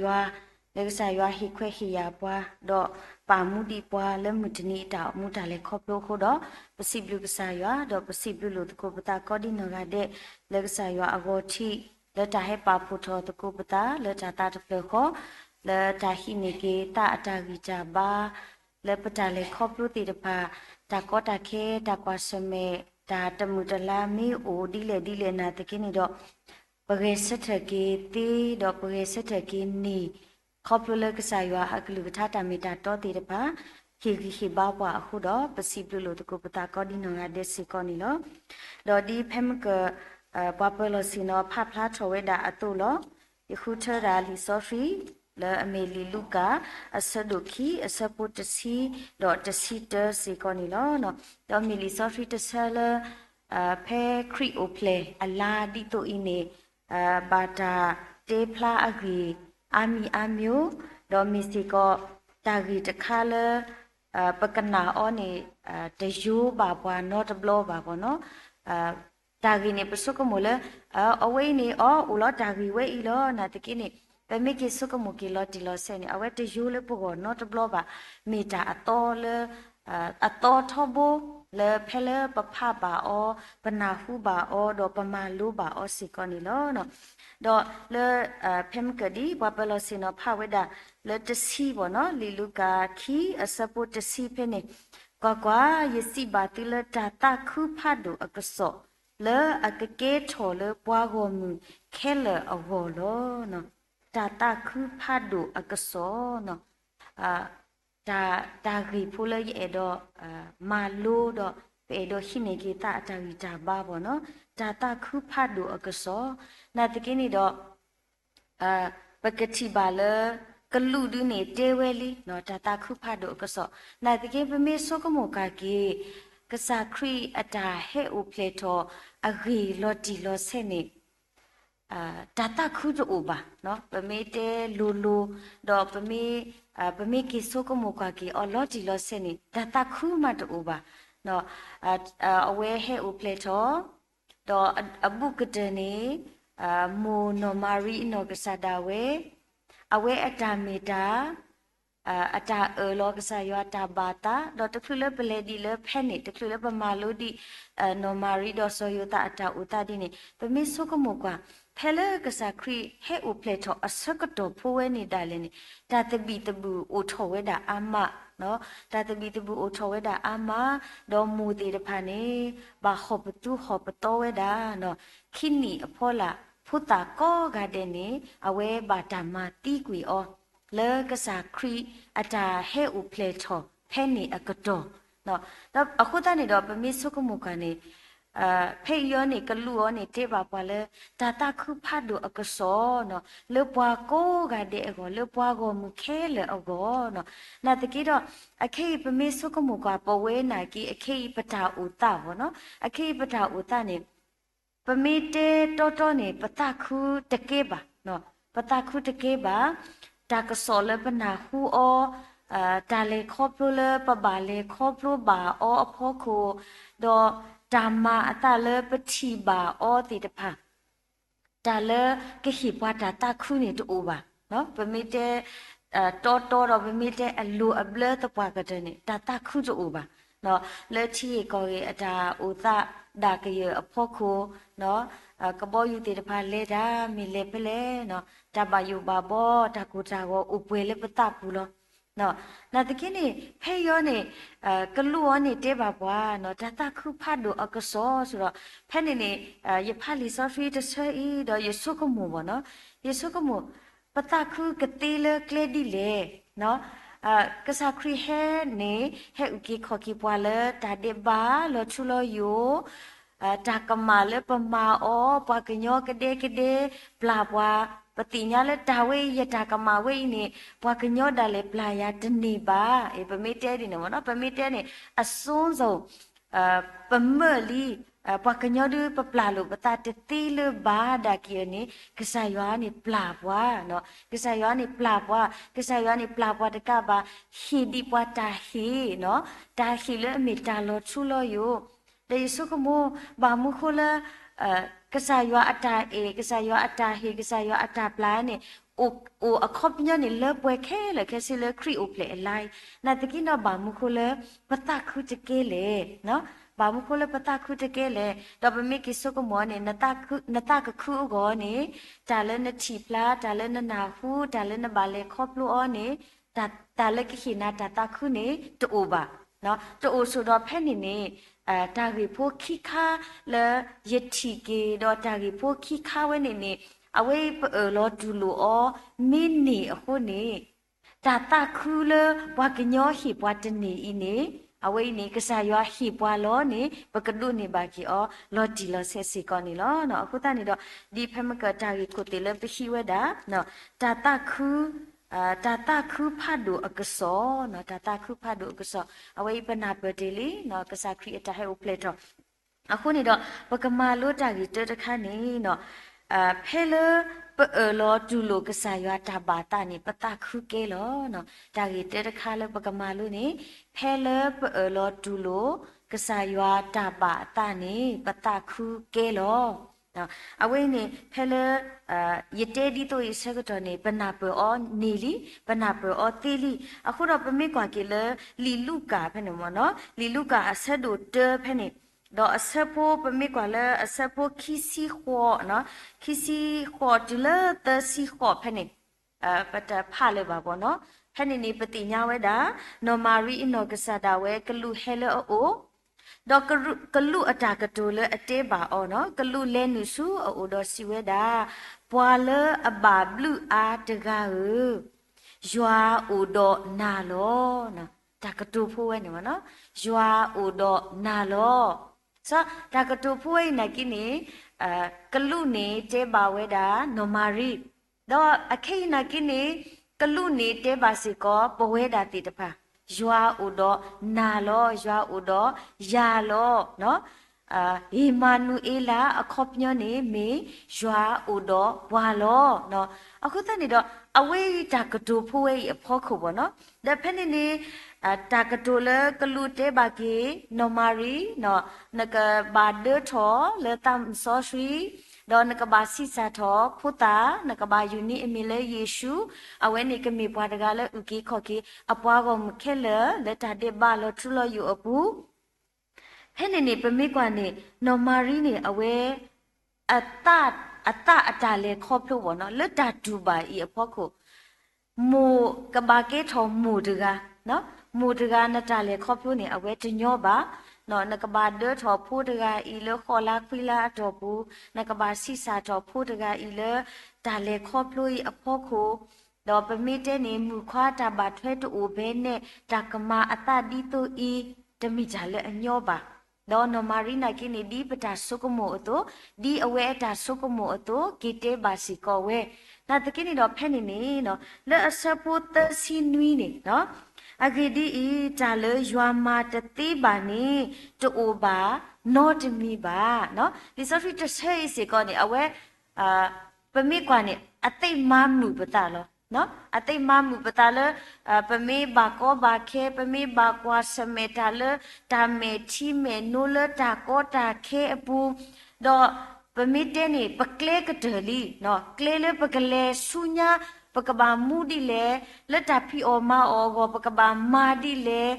ယွၤ, လၢကစၢ်ယွၤဟ့ၣ်ခွဲးဟ့ၣ်ယာ်ပှၤ, ဒီးပာ်မူဒံးပှၤလၢမုၢ်တနံၤအတၢ်အိၣ်မူတၢ်လဲၤခီဖျိအဃိဒီး, ပစံးဘျုးကစၢ်ယွၤ, ဒီးပစံးဘျုးလိာ်သကိးပသးကိးဒံနီၢ်ဂၤဒဲး, လၢကစၢ်ယွၤအဂီၢ်ထံး, လၢတၢ်ဟဲပာ်ဖှိၣ်ထီၣ်သကိးပသး လၢတၢ်သးတဖျၢၣ်ဃီ, လၢတၢ်ဟံးန့ၢ်က့ၤသးအတၢ်ဂံၢ်တၢ်ဘါ လၢပတၢ်လဲၤခီဖျိသ့ၣ်တဖၣ်, တၢ်ကီတၢ်ခဲ, တၢ်ကွၢ်ဆၢၣ်မဲာ်, တၢ်တမုာ်တလၤမ့ၢ်အိၣ်ဒ်လဲၣ်ဒ်လဲၣ်နာ်သက့န့ၣ်ဒီး, ပဂဲၤဆၢထၢၣ်က့ၤသ့, ဒီးပဂဲၤဆၢထၢၣ်က့ၤန့ၢ်, ခီဖျိလၢကစၢ်ယွၤအကလုၢ်ကထါတၢ်မ့ၢ်တၢ်တီသ့ၣ်တဖၣ်, ဟ့ၣ်ဂံၢ်ဟ့ၣ်ဘါပှၤအဃိဒီး, ပစံးဘျုးလိာ်သကိးပသးကိးဒံနီၢ်ဂၤဒဲးစ့ၢ်ကီးန့ၣ်လီၤ. ဒီးဒ်ဖဲမုၢ်ကၢၢ် ပှၤပၢၤလီၢ်ဆ့ၣ်နီၤဖးဖျါထီၣ်ဝဲဒၣ်အသိးလီၤ. ယဃုထၢဒၣ်လံာ်စီဆှံ လၢအမ့ၢ်လံာ်လူၤကၣ် အဆၢဒိၣ်ခံ အဆၢဖိတဆံ ဒီးတဆံတၢစ့ၢ်ကီးန့ၣ်လီၤ. ဒီးမ့ၢ်လံာ်စီဆှံတဆၢလၢ ဖဲခရံာ်အိၣ်ဖျဲၣ်အလါဒ်သိးအံၤန့ၣ်, ဘၣ်တၢ်တဲဖျါအဂ့ၢ်အါမံၤအါမျိုး, ဒီးမ့ၢ်စ့ၢ်ကီး တၢ်ဂ့ၢ်တခါလၢ ပကနၣ်အီၤန့ၣ် တယိဘၣ်ပှၤနီတဘျီဘၣ်ဘၣ်နီၤ. တၢ်ဂ့ၢ်န့ၣ် ပဆိကမိၣ်လၢ အဝဲအံၤန့ၣ် အီ အိၣ်လီၤတၢ်ဂ့ၢ်ဝဲအံၤလီၤ နာ်သက့န့ၣ်, ပမ့ၢ်က့ၤဆိကမိၣ်က့ၤလီၤတံၢ်လီၤဆဲးန့ၣ် အဝဲတယိလၢပဂီၢ်နီတဘျီဘၣ်. မ့ၢ်တၢ်အသီလၢ အသီထီဘိ လၢဖဲလၢပဖးဘၣ်အီၤ, ပနၢ်ဟူဘၣ်အီၤ, ဒီးပမၤလိဘၣ်အီၤစ့ၢ်ကီးန့ၣ်လီၤ. ဒီးလၢ ဖဲမုၢ်ကၢၢ်ဒ် ပှၤပၢၤလီၢ်ဆ့ၣ်နီၤဖးဝဲဒၣ် လၢတဆံဘၣ်နီၤ, လံာ်လူၤကၣ်ခံ အဆၢဖိတဆံဖဲန့ၣ်, ကွၢ်ကွၢ်, ယစံးဘၣ်သုလၢတၢ်သးခုဖးဒိၣ်အကစီၣ် လၢအကကဲထီၣ်လၢပှၤဂီၢ်မုၢ်ခဲလၢာ်အဂီၢ်လီၤ. တၢ်သးခုဖးဒိၣ်အကစီၣ်, တၢ် တၢ်ဂ့ၢ်ဖိလၢယအဲၣ်ဒိး မၤလိဒီး ပအဲၣ်ဒိးဟံးန့ၢ်က့ၤသးအတၢ်ဂံၢ်တၢ်ဘါဘၣ်နီၤ, တၢ်သးခုဖးဒိၣ်အကစီၣ်, နာ်သက့န့ၣ်ဒီး ပကထံၣ်ဘၣ်လၢ ကလူးဒုန့ၣ်တဲဝဲလံ တၢ်သးခုဖးဒိၣ်အကစီၣ်, နာ်သက့ပမ့ၢ်ဆိကမိၣ်ကွၢ်က့ၤ ကစၢ်ခရံာ်အတၢ်ဟဲအိၣ်ဖျဲၣ်ထီၣ်အဂ့ၢ်လီၤတံၢ်လီၤဆဲးန့ၣ် တၢ်သးခုတအိၣ်ဘၣ်. ပမ့ၢ်တဲလိၤလိၤ ဒီးပမ့ၢ် ပမ့ၢ်က့ၤဆိကမိၣ်ကွၢ်က့ၤအီၤလီၤတံၢ်လီၤဆဲးန့ၣ် တၢ်သးခုမးတအိၣ်ဘၣ်. အဝဲဟဲအိၣ်ဖျဲၣ်ထီၣ် ဒီးအဘူးကတၢၢ်န့ၣ် မိၢ်နီၢ်မၤရံအနီၢ်ကစၢ်ဒၣ်ဝဲ အဝဲအတၢ်မ့ၢ်တၢ် အတၢ်အၢၣ်လီၤကစၢ်ယွၤတၢ်ဘၣ်သး, ဒီးတချုးလၢပလဲၤဒံးလၢဖဲန့ၣ် တချုးလၢပမၤလိဒံး နီၢ်မၤရံဒီးစီၤယိၤသးအတၢ်အိၣ်သးဒ်န့ၣ် ပမ့ၢ်ဆိကမိၣ်ကွၢ် ဖဲလၢကစၢ်ခရံာ်ဟဲအိၣ်ဖျဲၣ်ထီၣ်အဆၢကတီၢ်ဖိဝဲန့ၣ်ဒၣ်လဲာ်န့ၣ် တၢ်သဘံၣ်သဘုၣ်အိၣ်ထီၣ်ဝဲဒၣ်အါမး, တၢ်သဘံၣ်သဘုၣ်အိၣ်ထီၣ်ဝဲဒၣ်အါမး, ဒီးမိၢ်သ့ၣ်တဖၣ်န့ၣ် ဘၣ်ဟီၣ်ပသူဟီၣ်ပသီဝဲဒၣ် ခံနံၣ်အဖီလာ် ဖိသၣ်ကိးဂၤဒဲးန့ၣ် အဝဲဘၣ်တၢ်မၤသံကွံာ်အီၤ လၢကစၢ်ခရံာ်အတၢ်ဟဲအိၣ်ဖျဲၣ်ထီၣ်ဖဲန့ၣ်အကတီၢ်. ဒီးအဃိသတးန့ၣ်ဒီး ပမ့ၢ်ဆိကမိၣ်ကွၢ်န့ၣ် ဖဲအံၤအီၤန့ၣ် ကလူးအီၤန့ၣ်တဲဘၣ်ပှၤလၢ တၢ်သးခုဖးဒိၣ်အကစီၣ် လၢပှၤကိးဂၤဒဲးအဂီၢ် လၢပှၤဂီၢ်မုၢ်ခဲလၢာ်အဂီၢ် နာ်သက့ဒီး အခဲအံၤပမ့ၢ်ဆိကမိၣ်ကွၢ် ပဝဲနာ်က့ အခဲအံၤပတၢ်အိၣ်သးဘၣ်နီၤ, အခဲအံၤပတၢ်အိၣ်သးန့ၣ် ပမ့ၢ်တဲတီတီန့ၣ် ပသးခုတကဲဘၣ်, ပသးခုတကဲဘၣ်, တၢ်ကစီၣ်လၢပနၢ်ဟူအီၤ, တၢ်လဲၤခီဖျိလၢပဘၣ်လဲၤခီဖျိဘၣ်အီၤအဖီခိၣ်, ဒီးတၢ်မၤအသးလၢပထံၣ်ဘၣ်အီၤသ့ၣ်တဖၣ် တၢ်လၢကဟ့ၣ်ပှၤတၢ်သးခုန့ၣ်တအိၣ်ဘၣ်. ပမ့ၢ်တဲ တီတီဒီး ပမ့ၢ်တဲအလိၤအဘျၢသပှၢ်ကတၢၢ်န့ၣ် တၢ်သးခုတအိၣ်ဘၣ်. လၢထံဂ့ၢ်ကီၢ်ဂ့ၢ်အတၢ်အိၣ်သးဒၣ်ကယၢၢ်အဖီခိၣ်, ကဘီယူၤသ့ၣ်တဖၣ်လဲၤတၢ်မ့ၢ်လဲၤဖဲလဲၣ်, တၢ်ဘၣ်ယိၣ်ဘၣ်ဘီ တၢ်ကိၢ်တၢ်ဂီၤအိၣ်ပှဲၤလၢပသးပူၤလီၤ. နာ်သက့န့ၣ် ဖဲအံၤအီၤန့ၣ် ကလူးအီၤန့ၣ်တဲဘၣ်ပှၤ တၢ်သးခုဖးဒိၣ်အကစီၣ်စ့ၢ်ဒီး ဖဲန့ၣ်န့ၣ် ယဖးလံာ်စီဆှံတဆၢအံၤ ဒီးယဆိကမိၣ်ဘၣ်နီၤ, ယဆိကမိၣ် ပသးခုကသ့လၢကျဲဒ်လဲၣ်. ကစၢ်ခရံာ်ဟဲန့ၣ် ဟဲအုၣ်က့ၤခီၣ်က့ၤပှၤလၢတၢ်ဒဲးဘးလီၤထူလီၤယိာ်, တၢ်ကမၣ်လၢပမၤအီၤ ပှၤကညီကဒဲကဒဲပျၢ်ပှၤ, ပသ့ၣ်ညါလၢတၢ်ဝဲအံၤ ယတၢ်ကမၣ်ဝဲအံၤန့ၣ် ပှၤကညီဒၣ်လဲာ်ပျၢ်ယၤတန့ၢ်ဘၣ်. ပမ့ၢ်တဲဒ်န့ၣ်မ့ၢ်နီၤ, ပမ့ၢ်တဲန့ၣ် အစိမ်းဆုံး ပမၢလံ ပှၤကညီဒုးပပျၢ်လိာ်ပသးတသ့လၢၤဘၣ်ဒၣ်က့ၤအီၤန့ၣ် ကစၢ်ယွၤန့ၣ်ပျၢ်ပှၤ, ကစၢ်ယွၤန့ၣ်ပျၢ်ပှၤ, ကစၢ်ယွၤန့ၣ်ပျၢ်ပှၤတကးဘၣ် ဟ့ၣ်ဒံးပှၤတၢ်ဟ့ၣ်, တၢ်ဟ့ၣ်လၢအမ့ၢ်တၢ်လီၤထူလီၤယိာ်, ဒီးယဆိကမိၣ် ဘၣ်မနုၤဃိလၢ ကစၢ်ယွၤအတၢ်အဲၣ်, ကစၢ်ယွၤအတၢ်ဟ့ၣ်, ကစၢ်ယွၤအတၢ်ပျၢ်န့ၣ် အိၣ်, အိၣ်အခီပညီန့ၣ် လၢပှဲၤခဲလၢာ်ခဲဆ့လၢခရံာ်အိၣ်ဖျဲၣ်အလါအံၤ. နာ်သက့ဒီး ဘၣ်မနုၤဃိလၢ ပသးခုတကဲလဲၣ်, ဘၣ်မနုၤဃိလၢပသးခုတကဲလဲၣ်. ဒီးပမ့ၢ်က့ၤဆိကမိၣ်န့ၣ် နသးခုအဂီၢ်န့ၣ် တၢ်လၢနထံၣ်ဖျါ, တၢ်လၢနနၢ်ဟူ, တၢ်လၢနဘၣ်လဲၤခီဖျိအီၤန့ၣ် တၢ်လၢကဟ့ၣ်နၤတၢ်သးခုန့ၣ် တအိၣ်ဘၣ်. တအိၣ်ဆိးဒီးဖဲန့ၣ်န့ၣ် တၢ်ဂ့ၢ်ဖိခံခါလၢယထံၣ်က့ၤဒီးတၢ်ဂ့ၢ်ဖိခံခါဝဲန့ၣ်န့ၣ် အဝဲအံၤပအၢၣ်လီၤတူၢ်လိာ်အီၤ မ့ၢ်န့ၢ်အဃိန့ၣ် တၢ်သးခုလၢပှၤကညီဟ့ၣ်ပှၤတန့ၢ်အံၤန့ၣ် အဝဲအံၤန့ၣ် ကစၢ်ယွၤဟ့ၣ်ပှၤလီၤန့ၣ် ပကဒိးန့ၢ်ဘၣ်က့ၤအီၤ လီၤတံၢ်လီၤဆဲးစ့ၢ်ကီးန့ၣ်လီၤ. အဃိသတးန့ၣ်ဒီး ဒ်ဖဲမ့ၢ်ကတၢ်ဂ့ၢ်ခိၣ်သ့ၣ်လၢပဟံးဝဲဒၣ် တၢ်သးခု, တၢ်သးခုဖးဒိၣ်အကစီၣ်, တၢ်သးခုဖးဒိၣ်အကစီၣ် အဝဲအံၤပနၢ်ပၢၢ်တ့ၢ်လံ ကစၢ်ခရံာ်အတၢ်ဟဲအိၣ်ဖျဲၣ်ထီၣ်. အဃိန့ၣ်ဒီး ပကမၤလိတၢ်ဂ့ၢ်တၢတခါန့ၣ် ဖဲလၢပအၢၣ်လီၤတူၢ်လိာ်ကစၢ်ယွၤတၢ်ဘၣ်အသးန့ၣ် ပသးခုကဲလီၤ. တၢ်ဂ့ၢ်တၢတခါလၢပကမၤလိန့ၣ် ဖဲလၢပအၢၣ်လီၤတူၢ်လိာ်ကစၢ်ယွၤတၢ်ဘၣ်အသးန့ၣ် ပသးခုကဲလီၤ. အဝဲအံၤန့ၣ် ဖဲလၢ ယတဲဒ်သိးအံၤအဆၢကတီၢ်န့ၣ် ပနၢ်ပၢၢ်အီၤန့ၢ်လံ, ပနၢ်ပၢၢ်အီၤသ့လံ. အဃိဒီးပမ့ၢ်ကွၢ်က့ၤလၢ လံာ်လူၤကၣ်ဖဲန့ၣ်မ့ၢ်နီၤ, လံာ်လူၤကၣ်အဆၢဒိၣ်တၢဖဲန့ၣ်, ဒီးအဆၢဖိပမ့ၢ်ကွၢ်လၢအဆၢဖိခံဆံဃိး, ခံဆံဃိးတုၤလၢသၢဆံဃိးဖဲန့ၣ် ပတဖးလၢၤဘၣ်ဘၣ်နီၤ. ဖဲန့ၣ်န့ၣ် ပသ့ၣ်ညါဝဲဒၣ် နီၢ်မၤရံအနီၢ်ကစၢ်ဒၣ်ဝဲ ကလူးဟဲလၢအအိၣ်, ဒီးကလူးအတၢ်ကတိၤလၢအတဲဘၣ်အီၤနီၤ, ကလူးလဲၤနုာ်ဆူအအိၣ်ဒီးစံးဝဲဒၣ်, ပှၤလၢအဘၣ်ဘျုးအါတဂၤဧၢ, ယွၤအိၣ်ဒီးနၤလီၤ. တၢ်ကတိၤဖိဝဲန့ၣ်မ့ၢ်နီၤ, ယွၤအိၣ်ဒီးနၤလီၤ. တၢ်ကတိၤဖိဝဲအံၤနာ်က့န့ၣ် ကလူးန့ၣ်တဲဘၣ်ဝဲဒၣ် နီၢ်မၤရံ, ဒီးအခဲအံၤနာ်က့န့ၣ် ကလူးန့ၣ်တဲဘၣ်စ့ၢ်ကီး ပဝဲဒၣ်သ့ၣ်တဖၣ်, ယွၤအိၣ်ဒီးနၤလီၤ, ယွၤအိၣ်ဒီးယၤလီၤ. ဧ့မၤနူၤအ့လး အခီပညီန့ၣ်မ့ၢ် ယွၤအိၣ်ဒီးပှၤလီၤ. အဃိသတးန့ၣ်ဒီး အဝဲအံၤတၢ်ကတိၤဖိဝဲအံၤအဖီခိၣ်ဘၣ်နီၤ, ဒီးဖဲန့ၣ်န့ၣ် တၢ်ကတိၤလၢကလူးတဲဘၣ်က့ၤ နီၢ်မၤရံ, နကဘၣ်ဒၢထီၣ်လၢသးစီဆှံ, ဒီးနကဘၣ်ဆံးစၢ်ထီၣ်ဖိသၣ်, နကဘၣ်ယူၤန့ၢ်အမံၤလၢယ့ၣ်ၡူး, အဝဲန့ၣ်ကမ့ၢ်ပှၤတဂၤလၢအုၣ်က့ၤခီၣ်က့ၤ အပှၤဂီၢ်မုၢ်ခဲလၢာ် လၢတၢ်ဒဲးဘးလီၤထူလီၤယိာ်အပူၤ ဖဲန့ၣ်န့ၣ် ပမ့ၢ်ကွၢ်န့ၣ် နီၢ်မၤရံန့ၣ် အဝဲ အသး, အသးအတၢ်လဲၤခီဖျိဘၣ်နီၤ လၢတၢ်တူၢ်ဘၣ်အံၤအဖီခိၣ်, မိၢ်ကဘၣ်ကဲထီၣ်မိၢ်တဂၤ, မိၢ်တဂၤနတၢ်လဲၤခီဖျိန့ၣ် အဝဲတညီဘၣ်. နကဘၣ်ဒၢထီၣ်ဖိတဂၤအံၤလၢဃီၣ်လါခွံလါအတီၢ်ပူၤ, နကဘၣ်ဆံးစၢ်ထီၣ်ဖိတဂၤအံၤလၢ တၢ်လဲၤခီဖျိအံၤအဖီခိၣ်, ဒီးပမ့ၢ်တဲန့ၣ် မုၣ်ခွါတၢ်ဘၣ်ထွဲတအိၣ်ဘဲနဲၣ် တၢ်ကမၤအသးဒ်သိးအံၤ တမ့ၢ်တၢ်လၢအညီဘၣ်. ဒီးနီၢ်မၤရံနာ်က့န့ၣ် ဒ်ပတၢ်ဆိကမိၣ်အသိး, ဒ်အဝဲအတၢ်ဆိကမိၣ်အသိး က့ၤတဲဘၣ်စ့ၢ်ကီးဝဲ. နာ်သက့န့ၣ်ဒီးဖဲန့ၣ်န့ၣ်, လၢအဆၢဖိသၢဆံနွံန့ၣ်, အဂ့ၢ်ဒ်အံၤ, တၢ်လၢယွၤမၤတသ့ဘၣ်န့ၣ် တအိၣ်ဘၣ်နီတမံၤဘၣ်. လံာ်စီဆှံတဆၢအံၤစ့ၢ်ကီးန့ၣ် အဝဲ ပမ့ၢ်ကွၢ်န့ၣ် အသ့ၣ်မၤမုာ်ပသးလီၤ. အသ့ၣ်မၤမုာ်ပသးလၢ ပမ့ၢ်ဘၣ်ကီဘၣ်ခဲ, ပမ့ၢ်ဘၣ်ကွၢ်ဆၢၣ်မဲာ်တၢ်လၢ တၢ်မဲာ်ထံမဲာ်နိလၢတၢ်ကီတၢ်ခဲအပူၤ, ဒီးပမ့ၢ်တဲန့ၣ် ပကျဲကတၢၢ်လံ, ကျဲလၢပကလဲၤဆူညါ, ပကဘၣ်မူဒ်လဲၣ်, လၢတၢ်ဖံးအီၣ်မၤအီၣ်အဂီၢ် ပကဘၣ်မၤဒ်လဲၣ်,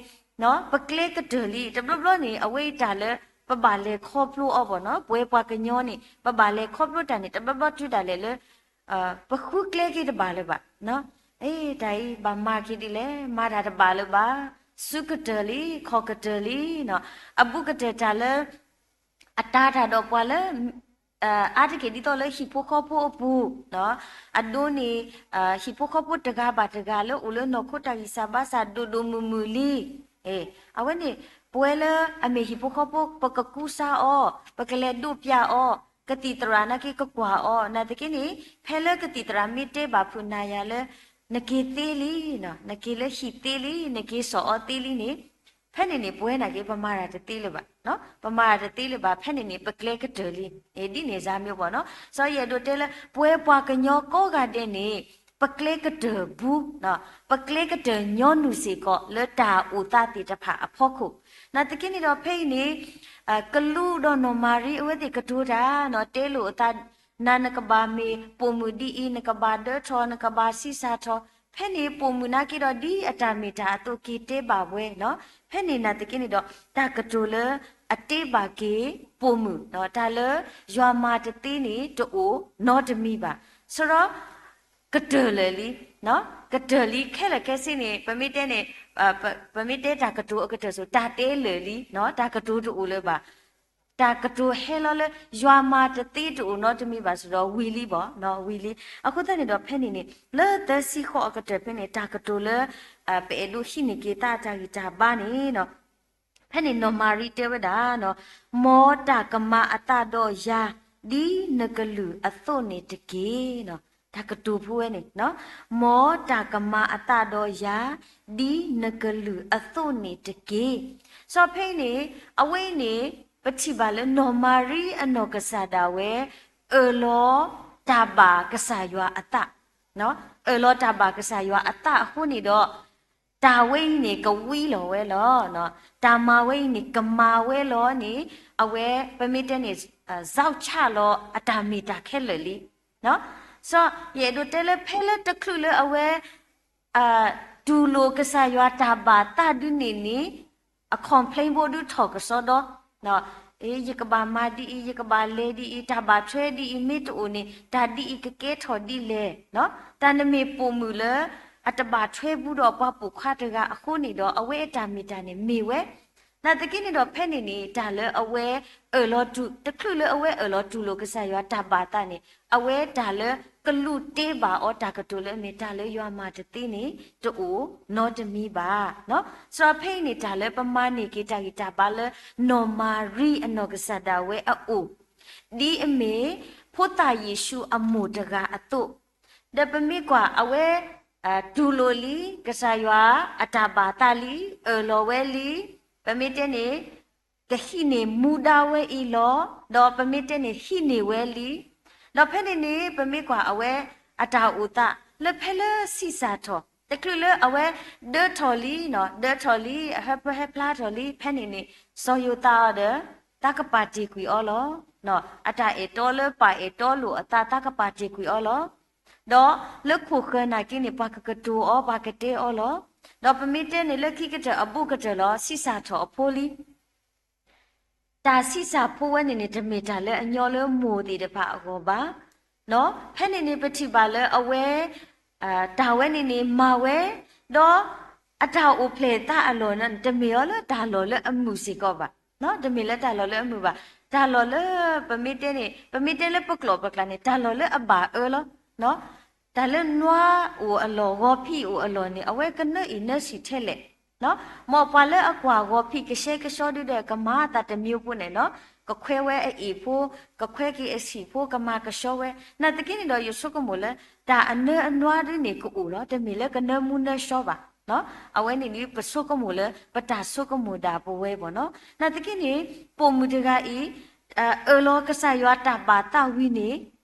ပကျဲကတၢၢ်လံ. တဘျီဘျီန့ၣ် အဝဲအံၤတၢ်လၢ ပဘၣ်လဲၤခီဖျိအီၤဘၣ်နီၤ, ပဝဲပှၤကညီန့ၣ် ပဘၣ်လဲၤခီဖျိတၢ်န့ၣ် တဘျီဘျီတုၤဒၣ်လဲာ်လၢ ပဃုကျဲက့ၤတဘၣ်လၢၤဘၣ်. အ့ တၢ်အံၤဘၣ်မၤက့ၤဒ်လဲၣ်, မၤတၢ်တဘၣ်လၢၤဘၣ်, စုကတၢၢ်လံ, ခီၣ်ကတၢၢ်လံ, အဘူးကတၢၢ်တၢ်လၢ အတၤတၢ်ဒီးပှၤလၢ အါတက့ၢ်ဒ်သိးလၢဟံၣ်ဖိဃီဖိအပူၤ, အဒိန့ၣ် ဟံၣ်ဖိဃီဖိတဂၤဘၣ်တဂၤလၢအိၣ်လၢနီၢ်ခိတၢ်ဂံၢ်စၢ်ဘါစၢ်ဒိၣ်ဒိၣ်မုၢ်မုၢ်လံ. အဝဲန့ၣ် ပဝဲလၢအမ့ၢ်ဟံၣ်ဖိဃီဖိ ပကကူစါအီၤ, ပကလဲၤဒိးပျၢ်အီၤ, ကသံၣ်သရၣ်နာ်က့ကကွၢ်အီၤ, နာ်သက့န့ၣ် ဖဲလၢကသံၣ်သရၣ်မ့ၢ်တဲဘၣ်ဖုးနၤယၤလၢ နက့ၤသ့လံ, နက့ၤလၢဟံၣ်သ့လံ, နက့ၤစိာ်အီၤသ့လံန့ၣ်, ဖဲန့ၣ်န့ၣ် ပဝဲနာ်က့ ပမၤတၢ်တသ့လၢၤဘၣ်, ပမၤတၢ်တသ့လၢၤဘၣ်, ဖဲန့ၣ်န့ၣ် ပကျဲကတၢၢ်လံ, ဒ်န့ၣ်စါမ့ၢ်ဘၣ်နီၤ. စီၤယဲၢ်ဒိးတဲလၢ ပဝဲပှၤကညီကိးဂၤဒဲးန့ၣ် ပကျဲကတၢၢ်ဘူး, ပကျဲကတၢၢ်ညီနုၢ်စ့ၢ်ကီးလၢတၢ်အိၣ်သးသ့ၣ်တဖၣ်အဖီခိၣ်. နာ်သက့န့ၣ်ဒီးဖဲအံၤန့ၣ် ကလူးဒီးနီၢ်မၤရံအဝဲသ့ၣ်ကတိၤတၢ်နီၤ တဲလိာ်အသး နၤနကဘၣ်မ့ၢ်ပိာ်မုၣ်ဒ်အံၤ နကဘၣ်ဒၢထီၣ် နကဘၣ်ဆံးစၢ်ထီၣ်, ဖဲန့ၣ်ပိာ်မုၣ်နာ်က့ဒီး ဒ်အတၢ်မ့ၢ်တၢ်အသိးက့ၤတဲဘၣ်ဝဲနီၤ. ဖဲန့ၣ်နာ်သက့န့ၣ်ဒီး တၢ်ကတိၤလၢအတ့ဘၣ်က့ၤပိာ်မုၣ်, တၢ်လၢယွၤမၤတသ့န့ၣ် တအိၣ်နီတမံၤဘၣ်. ဆၢဒီး ကတၢၢ်လၢာ်လံ, ကတၢၢ်လံခဲလၢာ်ခဲဆ့န့ၣ် ပမ့ၢ်တဲန့ၣ် ပမ့ၢ်တဲတၢ်ကတိၤအကတၢၢ်စိၤ တၢ်တဲလၢာ်လံ, တၢ်ကတိၤတအိၣ်လၢၤဘၣ်. တၢ်ကတိၤဟဲလီၤလၢ ယွၤမၤတသ့တအိၣ်နီတမံၤဘၣ်စ့ၢ်ဒီး ဝံၤလံဘၣ်, ဝံၤလံ. အဃိသတးန့ၣ်ဒီးဖဲန့ၣ်န့ၣ် လၢသၢဆံဃီအကတၢၢ်ဖဲန့ၣ် တၢ်ကတိၤလၢ ပအဲၣ်ဒိးဟံးန့ၢ်က့ၤသးအတၢ်ဂံၢ်တၢ်ဘါန့ၣ် ဖဲန့ၣ်နီၢ်မၤရံတဲဝဲဒၣ်, မ်တၢ်ကမၤအသးဒီးယၤ ဒ်နကလုၢ်အသိးန့ၣ်တက့ၢ်. တၢ်ကတိၤဖိဝဲန့ၣ်, မ်တၢ်ကမၤအသးဒီးယၤ ဒ်နကလုၢ်အသိးန့ၣ်တက့ၢ်. စီၤဖဲအံၤန့ၣ် အဝဲအံၤန့ၣ် ပထံၣ်ဘၣ်လၢနီၢ်မၤရံအနီၢ်ကစၢ်ဒၣ်ဝဲ အၢၣ်လီၤတၢ်ဘၣ်ကစၢ်ယွၤအသး, အၢၣ်လီၤတၢ်ဘၣ်ကစၢ်ယွၤအသးအဃိန့ၣ်ဒီး တၢ်ဝဲအံၤန့ၣ် ကဝံလီၤဝဲလီၤ. တၢ်မၤဝဲအံၤန့ၣ် ကမၤဝဲလီၤန့ၣ် အဝဲ ပမ့ၢ်တဲန့ၣ် ဇီုဆၣ်လီၤအတၢ်မ့ၢ်တၢ်ခဲလၢာ်လံ. စီၤယအဲၣ်ဒိးတဲလၢဖဲလၢတချုးလၢအဝဲ တူၢ်လိာ်ကစၢ်ယွၤတၢ်ဘၣ်သးဒုန့ၣ်န့ၣ် အ complain ဘိဒုးထီၣ်ကစီဒီ, ယကဘၣ်မၤဒ်အံၤ ယကဘၣ်လဲၤဒ်အံၤ တၢ်ဘၣ်ထွဲဒ်အံၤ မ့ၢ်တအိၣ်န့ၣ် တၢ်ဒ်အံၤကကဲထီၣ်ဒ်လဲၣ်. တၢ်နမ့ၢ်ပိာ်မုၣ်လၢ အတဘၣ်ထွဲဘူးဒီးပှၤပိာ်ခွါတဂၤအဃိန့ၣ်ဒီး အဝဲအတၢ်မ့ၢ်တၢ်န့ၣ်မ့ၢ်ဝဲ နာ်သက့န့ၣ်ဒီးဖဲန့ၣ်န့ၣ် တၢ်လၢအဝဲအၢၣ်လီၤတူၢ် တချုးလၢအဝဲအၢၣ်လီၤတူၢ်လိာ်ကစၢ်ယွၤတၢ်ဘၣ်သးန့ၣ် အဝဲတၢ်လၢကလူးတ့ဘၣ်အီၤတၢ်ကတိၤလၢအမ့ၢ်တၢ်လၢယွၤမၤတသ့န့ၣ် တအိၣ်နီတမံၤဘၣ်. စီၤဖဲအံၤန့ၣ် တၢ်လၢပမၤန့ၢ်က့ၤတၢ်ဂံၢ်တၢ်ဘါလၢ နီၢ်မၤရံအနီၢ်ကစၢ်ဒၣ်ဝဲအအိၣ် ဒ်အမ့ၢ် ဖိသၣ်ယ့ၣ်ၡူးအမိၢ်တဂၤအသိး, ဒီးပမ့ၢ်ကွၢ်အဝဲ တူၢ်လိာ်လံ ကစၢ်ယွၤအတၢ်ဘၣ်သးလံ, အၢၣ်လီၤဝဲလံ, ပမ့ၢ်တဲန့ၣ် ကဟံးန့ၢ်မူဒါဝဲအံၤလီၤ, ဒီးပမ့ၢ်တဲန့ၣ် ဟံးန့ၢ်ဝဲလံ. ဒီးဖဲန့ၣ်န့ၣ် ပမ့ၢ်ကွၢ်အဝဲအတၢ်အိၣ်သး လၢဖဲလၢဆံးစၢ်ထီၣ် တချုးလၢအဝဲဒၢထီၣ်လံ, ဒၢထီၣ်လံ အဟၢဖၢဟဲဖျါထီၣ်လံ ဖဲန့ၣ်န့ၣ် စီၤယိၤသးအီၤဒီး တၢ်ကပာ်တ့ၢ်ကွံာ်အီၤလီၤ. အတၢ်အဲၣ်တီလၢပၢ်အဲၣ်တီလိာ်အသး တၢ်ကပာ်တ့ၢ်ကွံာ်အီၤလီၤ. ဒီးလၢခိၣ်ဃၢၤနာ်က့န့ၣ် ပှၤကကတိၤအီၤ ပှၤကတဲအီၤလီၤ. ဒီးပမ့ၢ်တဲန့ၣ် လၢခံကတၢၢ်အဘူးကတၢၢ်လီၤ ဆံးစၢ်ထီၣ်အဖိလံ. တၢ်ဆံးစၢ်ဖိဝဲန့ၣ်န့ၣ် တမ့ၢ်တၢ်လၢအညီလၢမိၢ်သ့ၣ်တဖၣ်အဂီၢ်ဘၣ်. ဖဲန့ၣ်န့ၣ် ပထံၣ်ဘၣ်လၢအဝဲ တၢ်ဝဲန့ၣ်န့ၣ် မၤဝဲ, ဒီးအတၢ်အိၣ်ဖျဲၣ်သးအလီၢ်န့ၣ် တမ့ၢ်အီၤလၢတၢ်လီၢ်လၢအမုာ်စ့ၢ်ကီးဘၣ်. တမ့ၢ်လၢတၢ်လီၢ်လၢအမုာ်ဘၣ်. တၢ်လီၢ်လၢ ပမ့ၢ်တဲန့ၣ် ပမ့ၢ်တဲလၢပကျိာ်ပကျါန့ၣ် တၢ်လီၢ်လၢအဘၣ်အၢလီၤ. တၢ်လၢနွါအိၣ်အလီၢ် ဂီၤဖံးအိၣ်အလီၢ်န့ၣ် အဝဲကနၢအံၣ်နၢဆံးထဲလဲၣ်. မ်ပှၤလၢအကွၢ်ဂီၤဖံးကဆှဲကဆှီဒုဒီး ကမၤအသးတမံၤဖိန့ၣ်လီၤ. ကခွဲဝဲအအ့ၣ်ဖိ, ကခွဲက့ၤအဆံးဖိ, ကမၤကဆှီဝဲ. နာ်သက့န့ၣ်ဒီး ယဆိကမိၣ်လၢ တၢ်အနၢအနွါဒုန့ၣ်ကအိၣ်လီၤ. တမ့ၢ်လၢကနၢမူနၢဆှီဘၣ်. အဝဲန့ၣ်ဒ်ပဆိကမိၣ်လၢ ပတၢ်ဆိကမိၣ်ဒၣ်ပဝဲဘၣ်နီၤ. နာ်သက့န့ၣ် ပိာ်မုၣ်တဂၤအံၤ အၢၣ်လီၤကစၢ်ယွၤတၢ်ဘၣ်သးဝံၤန့ၣ်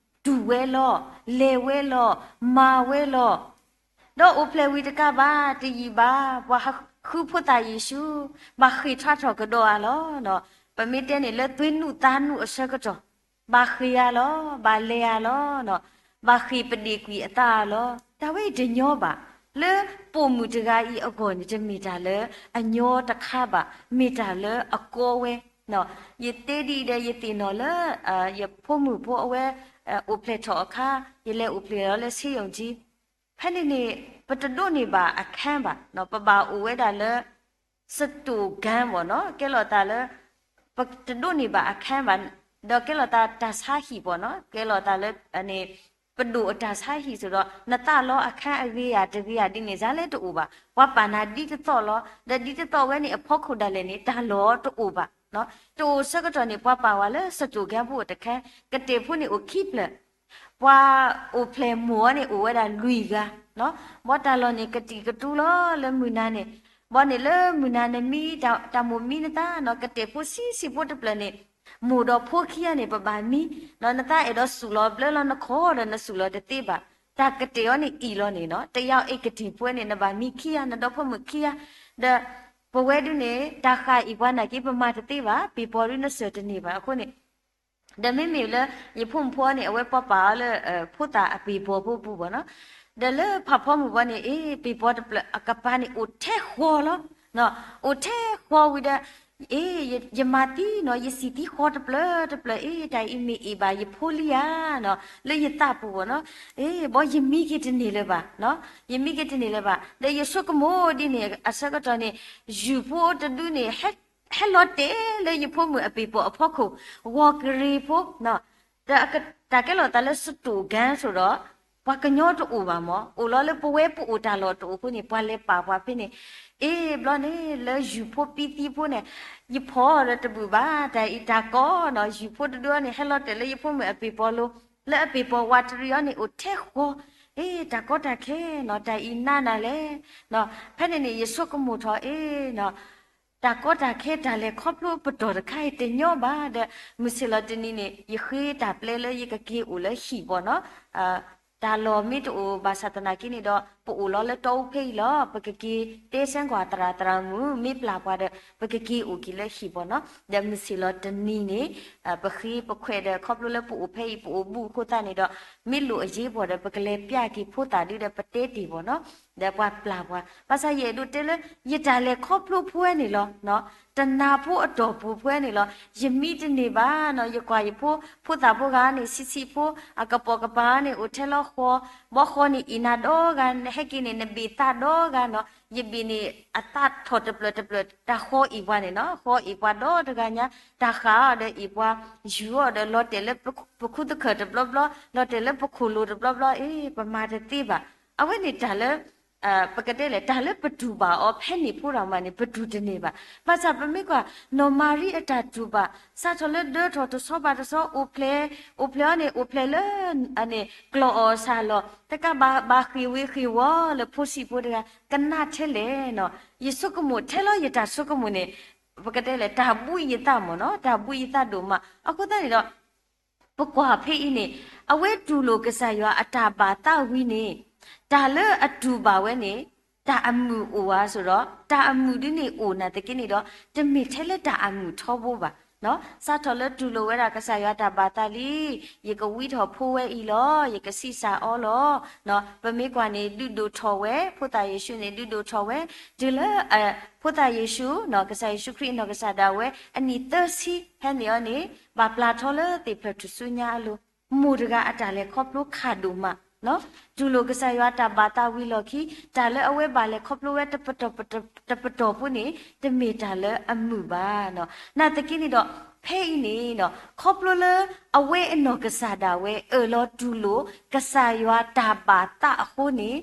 တူၢ်ဝဲလီၤ, လဲၤဝဲလီၤ, မၤဝဲလီၤ. ဒီးအိၣ်ဖျဲၣ်ဝံၤတကးဘၣ် တယံာ်ဘၣ် ပှၤဃုဖိသၣ်ယ့ၣ်ၡူး ဘၣ်ဃ့ၢ်ထွါထီၣ်ကဒီးဧါလီၤ. ပမ့ၢ်တဲန့ၣ်လၢသွ့နူၣ်သးနူၣ်အဆၢကတီၢ် ဘၣ်ဃ့ၢ်ဧါလီၤ, ဘၣ်လဲၤဧါလီၤ, ဘၣ်ဃ့ၢ်ပဒ့ၣ်ကွံာ်အသးဧါလီၤ. တၢ်ဝဲအံၤတညီဘၣ်. လၢပိာ်မုၣ်တဂၤအံၤအဂီၢ်န့ၣ် တမ့ၢ်တၢ်လၢအညီတခါဘၣ်, မ့ၢ်တၢ်လၢအကီဝဲ. ယတဲဒ်အံၤဒီး ယသ့ၣ်နီၣ်လၢ ယဖိမုၣ်ဖိအဝဲ အိၣ်ဖျဲၣ်ထီၣ်အခါ ယလဲၤအိၣ်ဖျဲၣ်လီၤလၢဆေးရုံကြီး ဖဲန့ၣ်န့ၣ် ပတဒိးန့ၢ်ဘၣ်အခန်းဘၣ်, ပဘၣ်အိၣ်ဝဲဒၣ်လၢ စတိၣ်ခန်းဘၣ်နီၤ, ကဲလိာ်သးလၢ ပတဒိးန့ၢ်ဘၣ်အခန်းဘၣ်, ဒီးကဲလိာ်သးတၢ်ဆါဟံၣ်ဘၣ်နီၤ, ကဲလိာ်သးလၢ ပဒိၣ်အတၢ်ဆါဟံၣ်စ့ၢ်ဒီး နသးလီအခန်းအဂ့ၤဧါတဂ့ၤဧါဒ်န့ၣ် စ့ၢ်လဲၣ်တအိၣ်ဘၣ်. ပှၤပာ်နၤဒ်တသီၣ်လီၤ, ဒီးဒ်တသီၣ်ဝဲန့ၣ် အဖီခိၣ်ဒၣ်လဲာ်န့ၣ် တၢ်လီၢ်တအိၣ်ဘၣ်. တအိၣ်ဆၢကတီၢ်န့ၣ် ပှၤပာ်ဝဲလၢ စတိၣ်ခန်းဘၣ်အိၣ်တခန်း, ကတၢၢ်ဖိန့ၣ်အိၣ်ခံဖျၢၣ် ပှၤအိၣ်ဖျဲၣ်မိၢ်အီၤန့ၣ် အိၣ်ဝဲဒၣ်လွံၢ်ဂၤ, ဘီတၢ်လီၢ်န့ၣ် ကတံာ်ကတူလီၤလၢမုၢ်နၤန့ၣ်, ဘီန့ၣ်လၢမုၢ်နၤနမံ တၢ်မိၣ်မံနသးနီၤ, ကတၢၢ်ဖိဆံးဆံးဖိတဖျၢၣ်န့ၣ် မိၢ်ဒီးဖိခံဂၤန့ၣ် ပဘၣ်မံ, နသးအဲၣ်ဒိးစူၢ်လီၤဘျၢလီၤ နခိၣ်ဒီးနစူၢ်လီၤတသ့ဘၣ်. တၢ်ကတ့ၢ်အီၤန့ၣ်အံၣ်လီၤန့ၣ်နီၤ, တယါအ့ၣ်ကတ့ၢ်ပဝဲန့ၣ် နဘၣ်မံခံဂၤ နဒီဖိမုၣ်ခံဂၤ, ဒီးပဝဲဒုန့ၣ် တၢ်ဃၢ်အံၣ်ပှၤနာ်က့ ပမၤတသ့ဘၣ်, ပ့ၢ်ပီၤဒုနစၢၢ်တန့ၢ်ဘၣ်အဃိန့ၣ် ဒီးမ့မ့ၢ်လၢ ယဖိမုၣ်ဖိန့ၣ် အဝဲပှၤပာ်အီၤလၢ ဖိသၣ်အပ့ၢ်ပီၤဖိပူၤဘၣ်နီၤ, ဒီးလၢဖးဖီမုၢ်ဘီန့ၣ် အ့ၣ် ပ့ၢ်ပီၤတဖျၢၣ်အကပၤန့ၣ် အိၣ်ထဲဃီလီၤ, အိၣ်ထဲဃီဝံၤဒီး အ့ၣ် ယမၤသံနီၤ, ယစံၣ်သံဃီတဖျၢၣ်တဖျၢၣ်, အ့ၣ် တၢ်အံၤမ့ၢ်အ့ၣ်ဘၣ်ယဖိလံဧါနီၤ, လၢယသးပူၤဘၣ်နီၤ, အ့ၣ် ဘီယမံက့ၤတန့ၢ်လၢၤဘၣ်, ယမံက့ၤတန့ၢ်လၢၤဘၣ်, ဒီးယဆိကမိၣ်ဒ်န့ၣ် အဆၢကတီၢ်န့ၣ် ယုၢ်ဖိတဒုန့ၣ် ဟဲလီၤတဲာ်လၢယဖိမုၣ်အပ့ၢ်ပီၤအဖီခိၣ်, ဂီၤကရံၤဖိ တၢ်ကဲလိာ်သးလၢ စတူးကၣ် ဆိဒီး ပှၤကညီတအိၣ်ဘၣ်မး, အိၣ်လီၤလၢပဝဲပအိၣ်တၢ်လီၢ်တအိၣ်အဃိန့ၣ် ပှၤလဲၤပာ်ပှၤဖဲန့ၣ်, အ့ၣ် ဘျီန့ၣ် လၢယုၢ်ဖိပံသံဖိန့ၣ် ယဖီၣ်ဒီးတဘၣ်ဘၣ်, တၢ်အံၤတၢ်ကီနီၤ, ယုၢ်ဖိတဒုအီၤန့ၣ် ဟဲလီၤတဲာ်လၢယဖိမုၣ်အပ့ၢ်ပီၤလိၤ, လၢအပ့ၢ်ပီၤဝးတရံးအီၤန့ၣ် အိၣ်ထဲဃီ, အ့ၣ် တၢ်ကီတၢ်ခဲနီၤ, တၢ်အံၤနးနၤလဲၣ်, ဖဲန့ၣ်န့ၣ် ယဆိကမိၣ်ထီၣ် အ့ၣ် တၢ်ကီတၢ်ခဲ တၢ်လဲၤခီဖျိပတီၢ်တခါအံၤ တညီဘၣ်ဒီး မုၢ်ဆ့ၣ်လီၤတနံၤန့ၣ် ယဃ့တၢ်ပျဲလၢယကက့ၤအိၣ်လၢဟံၣ်ဘီနီၤ, တၢ်လီၢ်မ့ၢ်တအိၣ်ဘၣ်ဆၣ်သနာ်က့န့ၣ်ဒီး ပအိၣ်လီၤလၢတီအူဖဲအံၤလီၤ, ပကက့ၤတဲဆၢကွၢ်သရၣ်သရၣ်မုၣ် မ့ၢ်ပျၢ်ပှၤဒီး ပကက့ၤအိၣ်က့ၤလၢဟံၣ်ဘီနီၤ, ဒီးမုၢ်ဆ့ၣ်လီၤတနံၤန့ၣ် ပဃ့ပခွဲးဒီး ခီဖျိလၢပအိၣ်ဖဲအံၤ ပအိၣ်ဘူးအဃိသတးန့ၣ်ဒီး မ့ၢ်လိၣ်အရေးပေါ်ဒီး ပကလဲၤပျၢ်က့ၤဖိသၣ်ဒုဒီး ပတဲတ့ၢ်ဘီနီၤ, ဒီးပှၤပျၢ်ပှၤ, ဘၣ်ဆၣ်ယအဲၣ်ဒိးတဲလၢ ယတၢ်လဲၤခီဖျိဖိဝဲန့ၣ်လီၤ, တနၤဖိအတီၢ်ပူၤဖိဝဲန့ၣ်လီၤ, ယမံတန့ၢ်ဘၣ်နီၤ, ယကွၢ်ယဖိ ဖိသၣ်ဖိဂၤန့ၣ် ဆံးဆံးဖိ အကပိာ်ကပၤန့ၣ် အိၣ်ထဲလီၤဃီ, ဘီဃီန့ၣ်အ့ၣ်နၤဒီဂၤ, နဟဲက့ၤန့ၣ် နဘ့ၣ်သးဒီဂၤနီၤ, ယဘ့ၣ်န့ၣ် အသးထီၣ်တဖျၢၣ်တဖျၢၣ်, တၢ်ဃီအ့ၣ်ပှၤန့ၣ်နီၤ, ဃီအ့ၣ်ပှၤဒီတဂၤညါ, တၢ်ဃၢ်အီၤဒီးအ့ၣ်ပှၤ, ယူၤအီၤဒီးလီၤတဲာ်လၢပခူသူၣ်ခၢၣ်တဘျီဘျီ, လီၤတဲာ်လၢပခိၣ်လိၤတဘျီဘျီ, အ့ၣ် ပမၤတသ့ဘၣ်. အဝဲန့ၣ်တၢ်လၢ ပကတဲလဲၣ် တၢ်လၢပတူၢ်ဘၣ်အီၤဖဲန့ၣ်ဖိတၢ်မၤန့ၣ် ပတူၢ်တန့ၢ်ဘၣ်. ဘၣ်ဆၣ်ပမ့ၢ်ကွၢ် နီၢ်မၤရံအတၢ်တူၢ်ဘၣ် စးထီၣ်လၢဒၢထီၣ်တဆီဘၣ်တဆီ အိၣ်ဖျဲၣ်, အိၣ်ဖျဲၣ်အီၤန့ၣ် အိၣ်ဖျဲၣ်လၢ န့ၣ် ကျီၢ်အီၣ်စၢ်လီၢ် တကးဘၣ် ဘၣ်ဃ့ၢ်ဝ့ၤဃ့ၢ်ဝီၤလၢဖိဆံးဖိတဂၤ ကနၣ်ထဲလဲၣ်နီၤ. ယဆိကမိၣ်ထဲလီၤ ယတၢ်ဆိကမိၣ်န့ၣ် ပကတဲလဲၣ် တၢ်ဘှံးယသးမ့ၢ်နီၤ, တၢ်ဘှံးယသးဒိၣ်မး. အဃိသတးန့ၣ်ဒီး ပကွၢ်ဖဲအံၤန့ၣ် အဝဲတူၢ်လိာ်ကစၢ်ယွၤအတၢ်ဘၣ်သးဝံၤန့ၣ် တၢ်လၢအတူၢ်ဘၣ်ဝဲန့ၣ် တၢ်အမုာ်အိၣ်ဧါ ဆိဒီး တၢ်အမုာ်ဒ်န့ၣ်အိၣ်နာ်သက့န့ၣ်ဒီး တမ့ၢ်ထဲလၢတၢ်အမုာ်ထီဘိဘၣ်. စးထီၣ်လၢတူၢ်လိာ်ဝဲဒၣ်ကစၢ်ယွၤတၢ်ဘၣ်သးလံ, ယကဝံထီၣ်ဖိဝဲအံၤလီၤ, ယကဆံးစၢ်အီၤလီၤ. ပမ့ၢ်ကွၢ်န့ၣ် ဒုးဒိၣ်ထီၣ်ဝဲ, ဖိသၣ်ယ့ၣ်ၡူးန့ၣ် ဒုးဒိၣ်ထီၣ်ဝဲ, တုၤလၢ ဖိသၣ်ယ့ၣ်ၡူး ကစၢ်ယ့ၣ်ၡူးခရံာ်အနီၢ်ကစၢ်ဒၣ်ဝဲ အနံၣ်သၢဆံ ဖဲန့ၣ်အီၤန့ၣ် ဘၣ်ပျၢ်ထီလၢသ့ၣ်ဖျၢၣ်ထူၣ်စုညါအလိၤ, မိၢ်တဂၤအတၢ်လဲၤခီဖျိခးဒိၣ်မး. တူၢ်လိာ်ကစၢ်ယွၤတၢ်ဘၣ်သးဝံၤလီၢ်ခံ တၢ်လၢအဝဲဘၣ်လဲၤခီဖျိဝဲ တပတီၢ်ဖိန့ၣ် တမ့ၢ်တၢ်လၢအမုာ်ဘၣ်. နာ်သက့န့ၣ်ဒီး ဖဲအံၤန့ၣ် ခီဖျိလၢအဝဲအနီၢ်ကစၢ်ဒၣ်ဝဲ အၢၣ်လီၤတူၢ်လိာ် ကစၢ်ယွၤတၢ်ဘၣ်သးအဃိန့ၣ်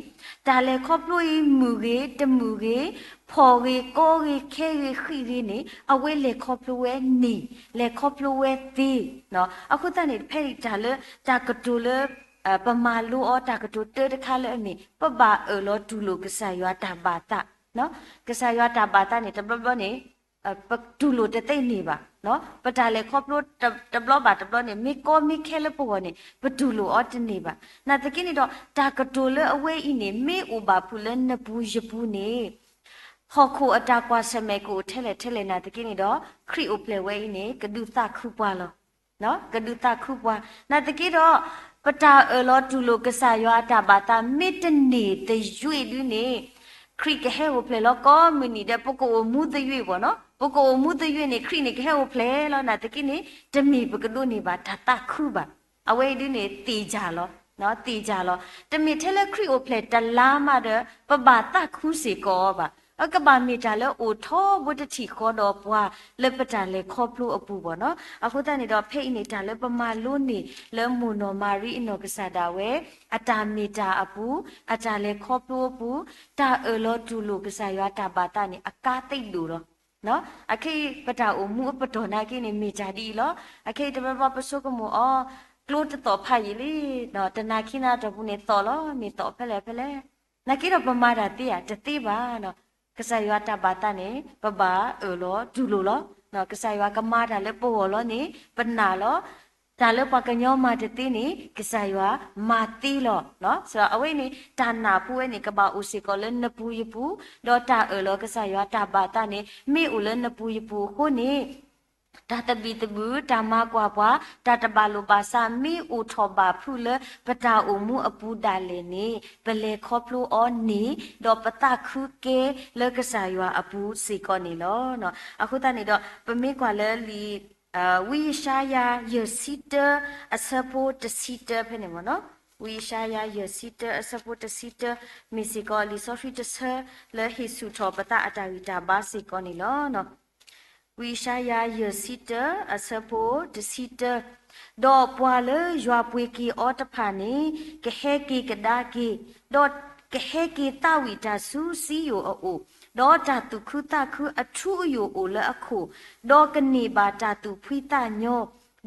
တၢ်လဲၤခီဖျိအံၤ မုာ်ဂ့ၤ တမုာ်ဂ့ၤ, ဖှီၣ်ဂ့ၤ ကီဂ့ၤ ခဲဂ့ၤ ဃံးဂ့ၤန့ၣ် အဝဲလဲၤခီဖျိဝဲန့ၣ် လဲၤခီဖျိဝဲသ့. အဃိသတးန့ၣ် ဖဲအံၤတၢ်လၢ တၢ်ကတိၤလၢ ပမၤလိအီၤ တၢ်ကတိၤတၢတခါလၢအမ့ၢ် ပဘၣ်အၢၣ်လီၤတူၢ်လိာ်ကစၢ်ယွၤတၢ်ဘၣ်သး. ကစၢ်ယွၤတၢ်ဘၣ်သးန့ၣ် တဘျီဘျီန့ၣ် ပတူၢ်လိာ်တသ့န့ၢ်ဘၣ်. ပတၢ်လဲၤခီဖျိတဘျီဘၣ်တဘျီန့ၣ် မ့ၢ်ကီမ့ၢ်ခဲလၢပဂီၢ်န့ၣ် ပတူၢ်လိာ်အီၤတန့ၢ်ဘၣ်. နာ်သက့န့ၣ်ဒီး တၢ်ကတိၤလၢအဝဲအံၤန့ၣ် မ့ၢ်အိၣ်ဘၣ်ဖုးလၢနပူၤယပူၤန့ၣ် ဟီၣ်ခိၣ်အတၢ်ကွၢ်ဆၢၣ်မဲာ်ကအိၣ်ထဲလဲၣ်ထဲလဲၣ်နာ်သက့န့ၣ်ဒီး ခရံာ်အိၣ်ဖျဲၣ်ဝဲအံၤန့ၣ် ကဒုးသးခုပှၤလီၤ. ကဒုးသးခုပှၤ နာ်သက့ဒီး ပတၢ်အၢၣ်လီၤတူၢ်လိာ်ကစၢ်ယွၤအတၢ်ဘၣ်သး မ့ၢ်တန့ၢ်သယုၢ်ဒုန့ၣ် ခရံာ်ကဟဲအိၣ်ဖျဲၣ်လီၤကိးမုၢ်နံၤဒီး ပကအိၣ်မူသယုၢ်ဘၣ်နီၤ. ပကအိၣ်မူသယုၢ်န့ၣ် ခရံာ်န့ၣ်ကဟဲအိၣ်ဖျဲၣ်လီၤ. နာ်သက့န့ၣ် တမ့ၢ်ပကဒိးန့ၢ်ဘၣ်တၢ်သးခုဘၣ်. အဝဲအံၤဒုန့ၣ် သ့ၣ်ယၢ်လီၤ, သ့ၣ်ယၢ်လီၤ. တမ့ၢ်ထဲလၢခရံာ်အိၣ်ဖျဲၣ်တလါမးဒီး ပဘၣ်သးခုစ့ၢ်ကီးအီၤဘၣ်. အကဘၣ်မ့ၢ်တၢ်လၢအိၣ်ထီဘိတထံၣ်ဃီဒီးပှၤလၢပတၢ်လဲၤခီဖျိအပူၤဘၣ်နီၤ. အဃိသတးန့ၣ်ဒီး ဖဲအံၤန့ၣ် တၢ်လၢပမၤလိန့ၢ်လၢမိၢ်နီၢ်မၤရံအနီၢ်ကစၢ်ဒၣ်ဝဲ အတၢ်မ့ၢ်တၢ်အပူၤ, အတၢ်လဲၤခီဖျိအပူၤ, တၢ်အၢၣ်လီၤတူၢ်လိာ်ကစၢ်ယွၤတၢ်ဘၣ်သးန့ၣ် အကါသ့ဒိၣ်လီၤ. အခဲအံၤ ပတၢ်အိၣ်မူအပတီၢ်နာ်က့န့ၣ် မ့ၢ်တၢ်ဒ်အံၤလီၤ. အခဲအံၤတဘျီဘျီပဆိကမိၣ်အီၤ, ကျိတသီၣ်ဖးယံာ်လံ, တနၤခံနၤအတီၢ်ပူၤန့ၣ်သီၣ်လီၤ, မ့ၢ်သီၣ်ဖဲလဲၣ်ဖဲလဲၣ်. နာ်က့ဒီးပမၤတၢ်သ့ဧါ, တသ့ဘၣ်. ကစၢ်ယွၤတၢ်ဘၣ်သးန့ၣ် ပဘၣ်အၢၣ်လီၤတူၢ်လိာ်လီၤ. ကစၢ်ယွၤကမၤတၢ်လၢပဂီၢ်လီၤန့ၣ် ပနာ်လီၤ. တၢ်လၢပှၤကညီမၤတသ့န့ၣ် ကစၢ်ယွၤမၤသ့လီၤ. အဝဲအံၤန့ၣ် တၢ်နာ်ဖိဝဲန့ၣ် ကဘၣ်အိၣ်စ့ၢ်ကီးလၢနပူၤယပူၤ, ဒီးတၢ်အၢၣ်လီၤကစၢ်ယွၤတၢ်ဘၣ်သးန့ၣ် မ့ၢ်အိၣ်လၢနပူၤယပူၤအဃိန့ၣ် တၢ်သဘံၣ်သဘုၣ်, တၢ်မၤကွၢ်ပှၤ, တၢ်တဘၣ်လိာ်ဘၣ်စး မ့ၢ်အိၣ်ထီၣ်ဘၣ်ဖုးလၢပတၢ်အိၣ်မူအပူၤဒၣ်လဲာ်န့ၣ် ပလဲၤခီဖျိအီၤန့ၣ် ဒီးပသးခုကဲလၢကစၢ်ယွၤအပူၤစ့ၢ်ကီးန့ၣ်လီၤ. အဃိသတးန့ၣ်ဒီး ပမ့ၢ်ကွၢ်လၢလံာ် ဝံယၡါယၤ ယဲၢ်ဆံတၢ အဆၢဖိတဆံတၢဖဲန့ၣ်မ့ၢ်နီၤ, ဝံယၡါယၤ ယဲၢ်ဆံတၢ အဆၢဖိတဆံတၢ မ့ၢ်စ့ၢ်ကီးလံာ်စီဆှံတဆၢ လၢဟ့ၣ်ဆူၣ်ထီၣ်ပသးအတၢ်ဂံၢ်တၢ်ဘါစ့ၢ်ကီးန့ၣ်လီၤ. ဝံယၡါယၤ ယဲၢ်ဆံတၢ အဆၢဖိတဆံတၢ, ဒီးပှၤလၢယွၤပှ့ၤက့ၤအီၤတဖၣ်န့ၣ် ကဟဲက့ၤကဒါက့ၤ, ဒီးကဟဲက့ၤသးဝံၣ်တၢ်ဆူစံယိၣ်အအိၣ်, ဒီးတၢ်သူၣ်ခုသးခုအထူအယိာ်အိၣ်လၢအခိၣ်, ဒီးကန့ၢ်ဘၣ်တၢ်သူၣ်ဖှံသးညီ,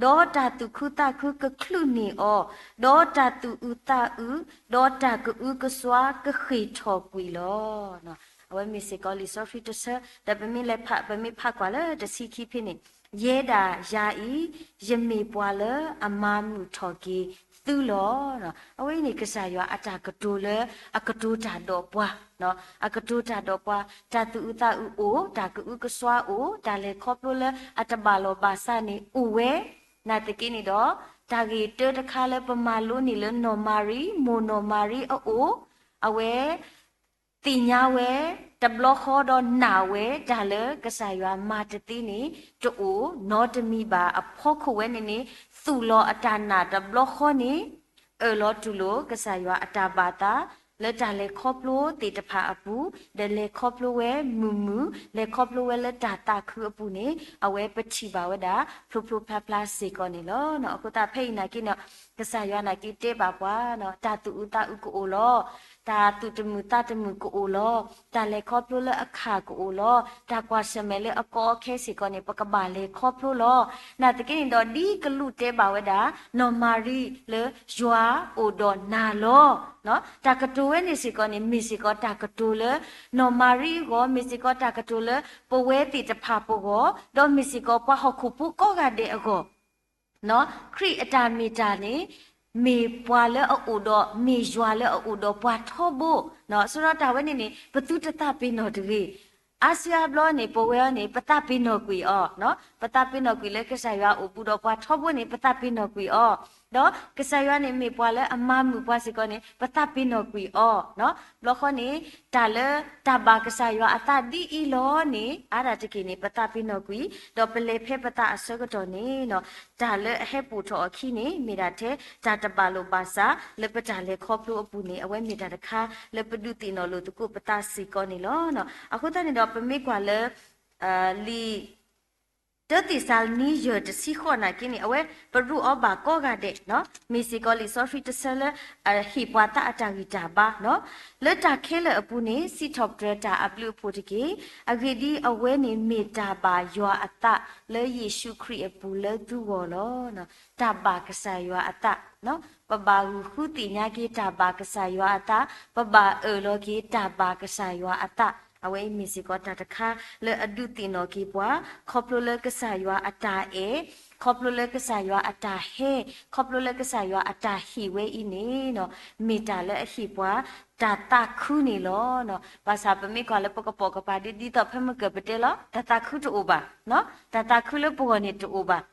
ဒီးတၢ်သူၣ်ခုသးခုကချုးန့ၢ်အီၤ, ဒီးတၢ်သူၣ်အုးသးအုး, ဒီးတၢ်ကအုကစွါကဃ့ၢ်ထီၣ်ကွံာ်လီၤ. အဝဲမ့ၢ်စ့ၢ်ကီးလံာ်စီဆှံတဆၢ, ဒီးပမ့ၢ်လဲၤဖး ပမ့ၢ်ဖးကွၢ်လၢတဆံခံဖဲန့ၣ်, ယဲဒၣ်ယၤအံၤ ယမ့ၢ်ပှၤလၢအမၤမုာ်ထီၣ်က့ၤသုလီၤ. အဝဲအံၤန့ၣ် ကစၢ်ယွၤအတၢ်ကတိၤလၢ အကတိၤတၢ်ဒီးပှၤ, အကတိၤတၢ်ဒီးပှၤ, တၢ်သူၣ်အုးသးအုးအိၣ်, တၢ်ကအုကစွါအိၣ်, တၢ်လဲၤခီဖျိလၢအတဘၣ်လိာ်ဘၣ်စးန့ၣ်အိၣ်ဝဲ, နာ်သက့န့ၣ်ဒီး တၢ်ဂ့ၢ်တၢတခါလၢပမၤလိန့ၢ်လၢနီၢ်မၤရံ မိၢ်နီၢ်မၤရံအအိၣ်, အဝဲ သ့ၣ်ညါဝဲ တဘျီဃီဒီးနာ်ဝဲ တၢ်လၢကစၢ်ယွၤမၤတသ့န့ၣ် တအိၣ်နီတမံၤဘၣ်. အဖီခိၣ်ဝဲန့ၣ်န့ၣ် သူၣ်လီၤအတၢ်နာ်တဘျီဃီန့ၣ် အၢၣ်လီၤတူၢ်လိာ်ကစၢ်ယွၤအတၢ်ဘၣ်သး လၢတၢ်လဲၤခီဖျိသ့ၣ်တဖၣ်အပူၤ, ဒီးလဲၤခီဖျိဝဲမုာ်မုာ်, လဲၤခီဖျိဝဲလၢတၢ်သးခုအပူၤန့ၣ် အဝဲပထံၣ်ဘၣ်ဝဲဒၣ် ဖျိဖျိဖျါဖျါစ့ၢ်ကီးန့ၣ်လီၤ. အဃိသတးဖဲအံၤနာ်က့န့ၣ် ကစၢ်ယွၤနာ်က့တဲဘၣ်ပှၤ, တၢ်သူၣ်အုးသးအုးကအိၣ်လီၤ, တၢ်သူၣ်တမုာ်သးတမုာ်ကအိၣ်လီၤ, တၢ်လဲၤခီဖျိလၢအခၣ်ကအိၣ်လီၤ, တၢ်ကွၢ်ဆၢၣ်မဲာ်လၢအကီအခဲစ့ၢ်ကီးန့ၣ် ပကဘၣ်လဲၤခီဖျိလီၤ. နာ်သက့န့ၣ်ဒီး ဒ်ကလူးတဲဘၣ်ဝဲဒၣ် နီၢ်မၤရံလၢယွၤအိၣ်ဒီးနၤလီၤ. တၢ်ကတိၤဝဲန့ၣ်စ့ၢ်ကီးန့ၣ် မ့ၢ်စ့ၢ်ကီးတၢ်ကတိၤလၢ နီၢ်မၤရံအဂီၢ်, မ့ၢ်စ့ၢ်ကီးတၢ်ကတိၤလၢပဝဲသ့ၣ်တဖၣ်ပဂီၢ်, ဒီးမ့ၢ်စ့ၢ်ကီးပှၤဟီၣ်ခိၣ်ဖိကိးဂၤဒဲးအဂီၢ် ခရံာ်အတၢ်မ့ၢ်တၢ်န့ၣ် မ့ၢ်ပှၤလၢအအိၣ်ဒီး မ့ၢ်ယွၤလၢအအိၣ်ဒီးပှၤထီဘိ, ဆိဒီးတၢ်ဝဲန့ၣ်န့ၣ် ပသုတသးပ့ၤနီၣ်တဂ့ၤ. အါစုအါဘျီန့ၣ် ပဝဲအံၤန့ၣ် ပသးပ့ၤနီၣ်ကွံာ်အီၤ, ပသးပ့ၤနီၣ်ကွံာ်လၢကစၢ်ယွၤအိၣ်ဘူးဒီးပှၤထီဘိန့ၣ် ပသးပ့ၤနီၣ်ကွံာ်အီၤ, ဒီးကစၢ်ယွၤန့ၣ်မ့ၢ်ပှၤလၢအမၤမုာ်ပှၤစ့ၢ်ကီးန့ၣ် ပသးပ့ၤနီၣ်ကွံာ်အီၤ. ဘျီဃီန့ၣ် တၢ်လၢတၢ်ဘၣ်ကစၢ်ယွၤအသးဒ်အံၤလီၤန့ၣ် အါဒၣ်တက့ၢ်န့ၣ် ပသးပ့ၤနီၣ်ကွံာ်, ဒီးပလဲၤဖဲပသးအဆၢကတီၢ်န့ၣ် တၢ်လၢအဟဲပိာ်ထီၣ်အခံန့ၣ် မ့ၢ်ဒၣ်ထဲတၢ်တဘၣ်လိာ်ဘၣ်စး လၢပတၢ်လဲၤခီဖျိအပူၤန့ၣ် အဝဲမ့ၢ်တၢ်တခါလၢပဒုးသ့ၣ်နီၣ်လိာ်သကိးပသးစ့ၢ်ကီးန့ၣ်လီၤ. အဃိသတးန့ၣ်ဒီး ပမ့ၢ်ကွၢ်လၢ လံာ် တၢသ့းစၤလနံ ယဲၢ်တဆံဃိးနာ်က့န့ၣ် အဝဲပရူးအီၤဘၣ်ကိးဂၤဒဲး, မ့ၢ်စ့ၢ်ကီးလံာ်စီဆှံတဆၢလၢ အဟ့ၣ်ပှၤသးအတၢ်ဂံၢ်တၢ်ဘါ, လၢတၢ်ခဲလၢာ်အပူၤန့ၣ် စံးထီၣ်ပတြၢၤတၢ်အဘျုးအဖှိၣ်တက့ၢ်. အဂ့ၢ်ဒ်အံၤ, အဝဲန့ၣ်မ့ၢ်တၢ်ဘၣ်ယွၤအသးလၢယ့ၣ်ၡူးခရံာ်အပူၤလၢသုဂီၢ်လီၤ. တၢ်ဘၣ်ကစၢ်ယွၤအသး, ပဘၣ်ဂုာ်ဃုသ့ၣ်ညါက့ၤတၢ်ဘၣ်ကစၢ်ယွၤအသး, ပဘၣ်အၢၣ်လီၤက့ၤတၢ်ဘၣ်ကစၢ်ယွၤအသး, အဝဲအံၤမ့ၢ်စ့ၢ်ကီးတၢ်တခါလၢအဒုးသ့ၣ်နီၣ်က့ၤပှၤ ခီဖျိလၢကစၢ်ယွၤအတၢ်အဲၣ်, ခီဖျိလၢကစၢ်ယွၤအတၢ်ဟဲ, ခီဖျိလၢကစၢ်ယွၤအတၢ်ဟ့ၣ်ဝဲအံၤန့ၣ် မ့ၢ်တၢ်လၢအဟ့ၣ်ပှၤ တၢ်သးခုန့ၣ်လီၤ. ဘၣ်ဆၣ်ပမ့ၢ်ကွၢ်လၢပကပိာ်ကပၤဒ် ဒ်သိးဖဲမုၢ်ကၢၢ်ပတဲလီၤ တၢ်သးခုတအိၣ်ဘၣ်, တၢ်သးခုလၢပဂီၢ်န့ၣ်တအိၣ်ဘၣ်.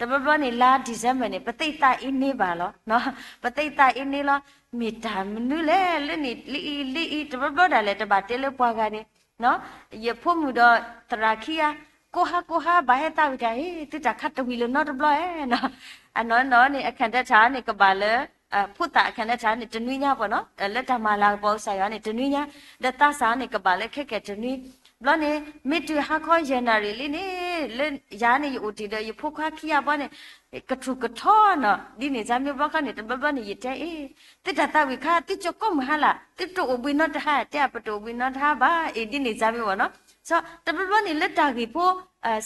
တဘျီဘျီန့ၣ် လါ December န့ၣ် ပသ့ၣ်သးအ့န့ဘၣ်လီၤ. ပသ့ၣ်သးအ့န့လီၤ. မ့ၢ်တၢ်မနုၤလဲၣ် လၢန့ၣ်လၢအံၤလၢအံၤ တဘျီဘျီဒၣ်လဲာ် တဘၣ်တဲလၢပှၤဂၤန့ၣ် ယဖိမုၣ်ဒီးသရၣ်ခံဂၤ ကိးဟါကိးဟါ ဘၣ်ဟဲသးဝံၣ်တၢ် ဟ့ၣ် သုတၢ်ခါတဝံၤလၢၤနီတဘျီဧါ. အနီၢ်နီၢ်န့ၣ် အခၣ်ဒၢထၣ်န့ၣ် ကဘၣ်လၢ ဖိသၣ်အခၣ်ဒၢထၣ်န့ၣ် တနွံညါပှၤနီၤ လၢတၢ်မၤလၤကပီၤကစၢ်ယွၤန့ၣ် တနွံညါ, ဒီးသးစၢ်န့ၣ် ကဘၣ်လၢခဲကဲတနွံ. ဘျီန့ၣ် မ့ၢ်တုၤဟါခီယဲၢ်နၣ်ရံၣ်လံန့ၣ် လၢယၤန့ၣ် ယအိၣ်တ့ၢ်ဒီးယဖိခွါခံဂၤဘီန့ၣ် ကထူၣ်ကထီနီၤ ဒ်န့ၣ် စၢ်မ့ၢ်ဘျီခီန့ၣ် တဘျီဘျီန့ၣ် ယတဲအ့ၣ် သုတၢ်သးဝံၣ်ခါ သုကၠိကိးမုၢ်ဟါလၢ် သုတအိၣ်ဘှံးနီတဟါ တဲအပတအိၣ်ဘှံးနီတဟါဘၣ် အ့ၣ် ဒ်န့ၣ် စၢ်မ့ၢ်ဘီနီၤ. တဘျီဘျီန့ၣ် လၢတၢ်ဂ့ၢ်ဖိ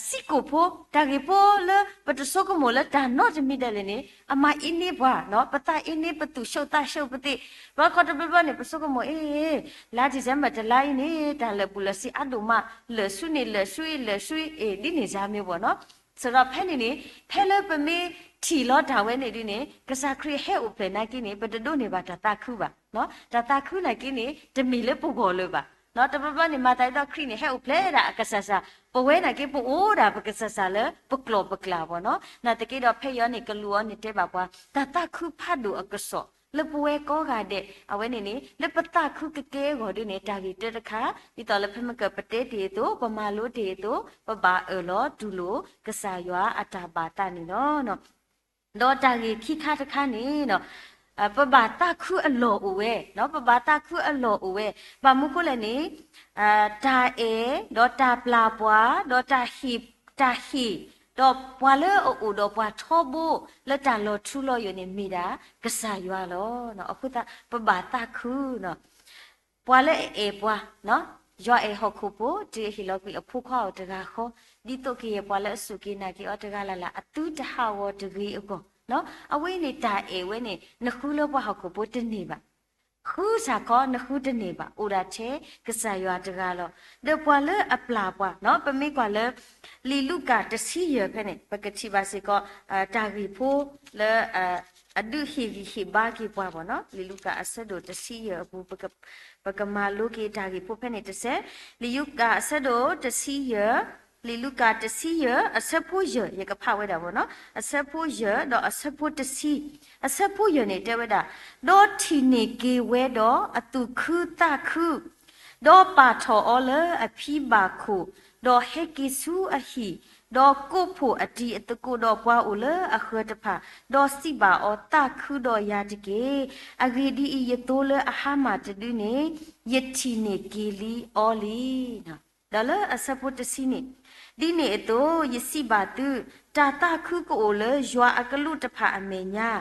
စံးကိာ်ဖိ တၢ်ဂ့ၢ်ဖိလၢပတဆိကမိၣ်လၢတၢ်နီတမံၤဒဲးလဲၣ်န့ၣ် အမၤအ့န့ပှၤနီၤ ပသးအ့န့ ပသူၣ်ဆူၣ်သးဆူၣ်ပသ့ၣ်. ဘျီခီတဘျီဘျီန့ၣ် ပဆိကမိၣ်အ့ၣ် လါ December တလါအံၤန့ၣ် တၢ်လၢာ်ဘူၣ်လၢာ်စ့အါဒိၣ်မး လၢာ်ဆူန့ၣ် လၢာ်ဆူအံၤ လၢာ်ဆူအံၤ အ့ၣ် ဒ်န့ၣ် စၢ်မ့ၢ်ဘီနီၤ. ဆိဒီးဖဲန့ၣ်န့ၣ် ဖဲလၢပမ့ၢ်ထံၣ်လီၤတၢ်ဝဲန့ၣ်ဒုန့ၣ် ကစၢ်ခရံာ်ဟဲအိၣ်ဖျဲၣ်နာ်က့န့ၣ် ပတဒိးန့ၢ်ဘၣ်တၢ်သးခုဘၣ်. တၢ်သးခုနာ်က့န့ၣ် တမ့ၢ်လၢပဂီၢ်လၢၤဘၣ်. တဘျီဘျီန့ၣ် မၤသးဒ်သိးခရံာ်န့ၣ် ဟဲအိၣ်ဖျဲၣ်ဒၣ်အကစၢ်စၢ်, ပဝဲနာ်က့ ပအိၣ်ဒၣ်ပကစၢ်စၢ်လၢပကျိာ်ပကျဲဘၣ်နီၤ. နာ်သက့ဒီး ဖဲအံၤန့ၣ် ကလူးအီၤန့ၣ်တဲဘၣ်ပှၤ တၢ်သးခုဖးဒိၣ်အကစီၣ် လၢပဝဲကိးဂၤဒဲး အဝဲန့ၣ်န့ၣ် လၢပသးခုကကဲအဂီၢ်ဒုန့ၣ် တၢ်ဂ့ၢ်တၢတခါ ဒ်သိးလၢဖဲမ့ၢ်ကပတဲတ့ၢ်အသိး ပမၤလိတ့ၢ်အသိး ပဘၣ်အၢၣ်လီၤတူၢ်လိာ်ကစၢ်ယွၤအတၢ်ဘၣ်သးန့ၣ်လီၤ. ဒီးတၢ်ဂ့ၢ်ခံခါတခါန့ၣ် ပဘၣ်သးခုအလီၢ်အိၣ်ဝဲ, ပဘၣ်သးခုအလီၢ်အိၣ်ဝဲ, ဘၣ်မနုၤဃိလဲၣ်န့ၣ် တၢ်အဲၣ် ဒီးတၢ်ပျၢ်ပှၤ ဒီးတၢ်ဟ့ၣ် တၢ်ဟ့ၣ် ဒီးပှၤလၢအအိၣ်ဒီးပှၤထီဘိ လၢတၢ်လီၤထူလီၤယိာ်န့ၣ် မ့ၢ်ဒၣ်ကစၢ်ယွၤလီၤ. အဃိသတး ပဘၣ်သးခု ပှၤလၢအအဲၣ်ပှၤ, ယွၤအဲၣ်ဟီၣ်ခိၣ်ဖိ တုၤအဟ့ၣ်လီၤကွံာ်အဖိခွါအီၤတဂၤဃီ, ဒ်သိးကယဲၢ်ပှၤလၢအစူၢ်က့ၤနာ်က့ၤအီၤတဂၤလၢ်လၢ် အသုတဟးဂီၤတဂ့ၤအဂီၢ်, အဝဲန့ၣ်တၢ်အဲၣ်ဝဲန့ၣ် နဃုလၢပှၤဟီၣ်ခိၣ်ဖိတန့ၢ်ဘၣ်. ဃုစ့ၢ်ကီး နဃုတန့ၢ်ဘၣ်, အိၣ်ဒၣ်ထဲကစၢ်ယွၤတဂၤလီၤ. ဒီးပှၤလၢအပျၢ်ပှၤ, ပမ့ၢ်ကွၢ်လၢ လံာ်လူၤကၣ်တဆံယဲၢ်ဖဲန့ၣ် ပကထံၣ်ဘၣ်စ့ၢ်ကီး တၢ်ဂ့ၢ်ဖိလၢ အဒုးဟ့ၣ်ဂံၢ်ဟ့ၣ်ဘါက့ၤပှၤဘၣ်နီၤ. လံာ်လူၤကၣ်အဆၢဒိၣ်တဆံယဲၢ်အပူၤ ပကမၤလိက့ၤတၢ်ဂ့ၢ်ဖိဖဲန့ၣ်တစဲး, လံာ်လူၤကၣ်အဆၢဒိၣ်တဆံယဲၢ်, လံာ်လူၤကၣ်တဆံယဲၢ် အဆၢဖိယဲၢ် ယကဖးဝဲဒၣ်ဘၣ်နီၤ, အဆၢဖိယဲၢ်ဒီးအဆၢဖိတဆံ, အဆၢဖိယဲၢ်န့ၣ်တဲဝဲဒၣ်, ဒီးထံၣ်န့ၢ်က့ၤဝဲဒီးအသူၣ်ခုသးခု ဒီးပာ်ထီၣ်အီၤလၢအဖံဘၣ်ခိၣ်, ဒီးဟဲက့ၤဆူအဟံၣ်, ဒီးကိးဖှိၣ်အတံၤအသကိးဒီးပှၤအိၣ်လၢအဃၢၤတဖၣ်, ဒီးစံးဘၣ်အီၤ, သးခုဒီးယၤတက့ၢ်. အဂ့ၢ်ဒ်အံၤ, ယသိလၢအဟါမၢ်တဒုန့ၣ် ယထံၣ်န့ၢ်က့ၤလံအီၤလံ. ဒီးလၢအဆၢဖိတဆံန့ၣ်, ဒ်န့ၣ်အသိး ယစံးဘၣ်သု, တၢ်သးခုကအိၣ်လၢယွၤအကလူးတဖၣ်အမဲာ်ညါ,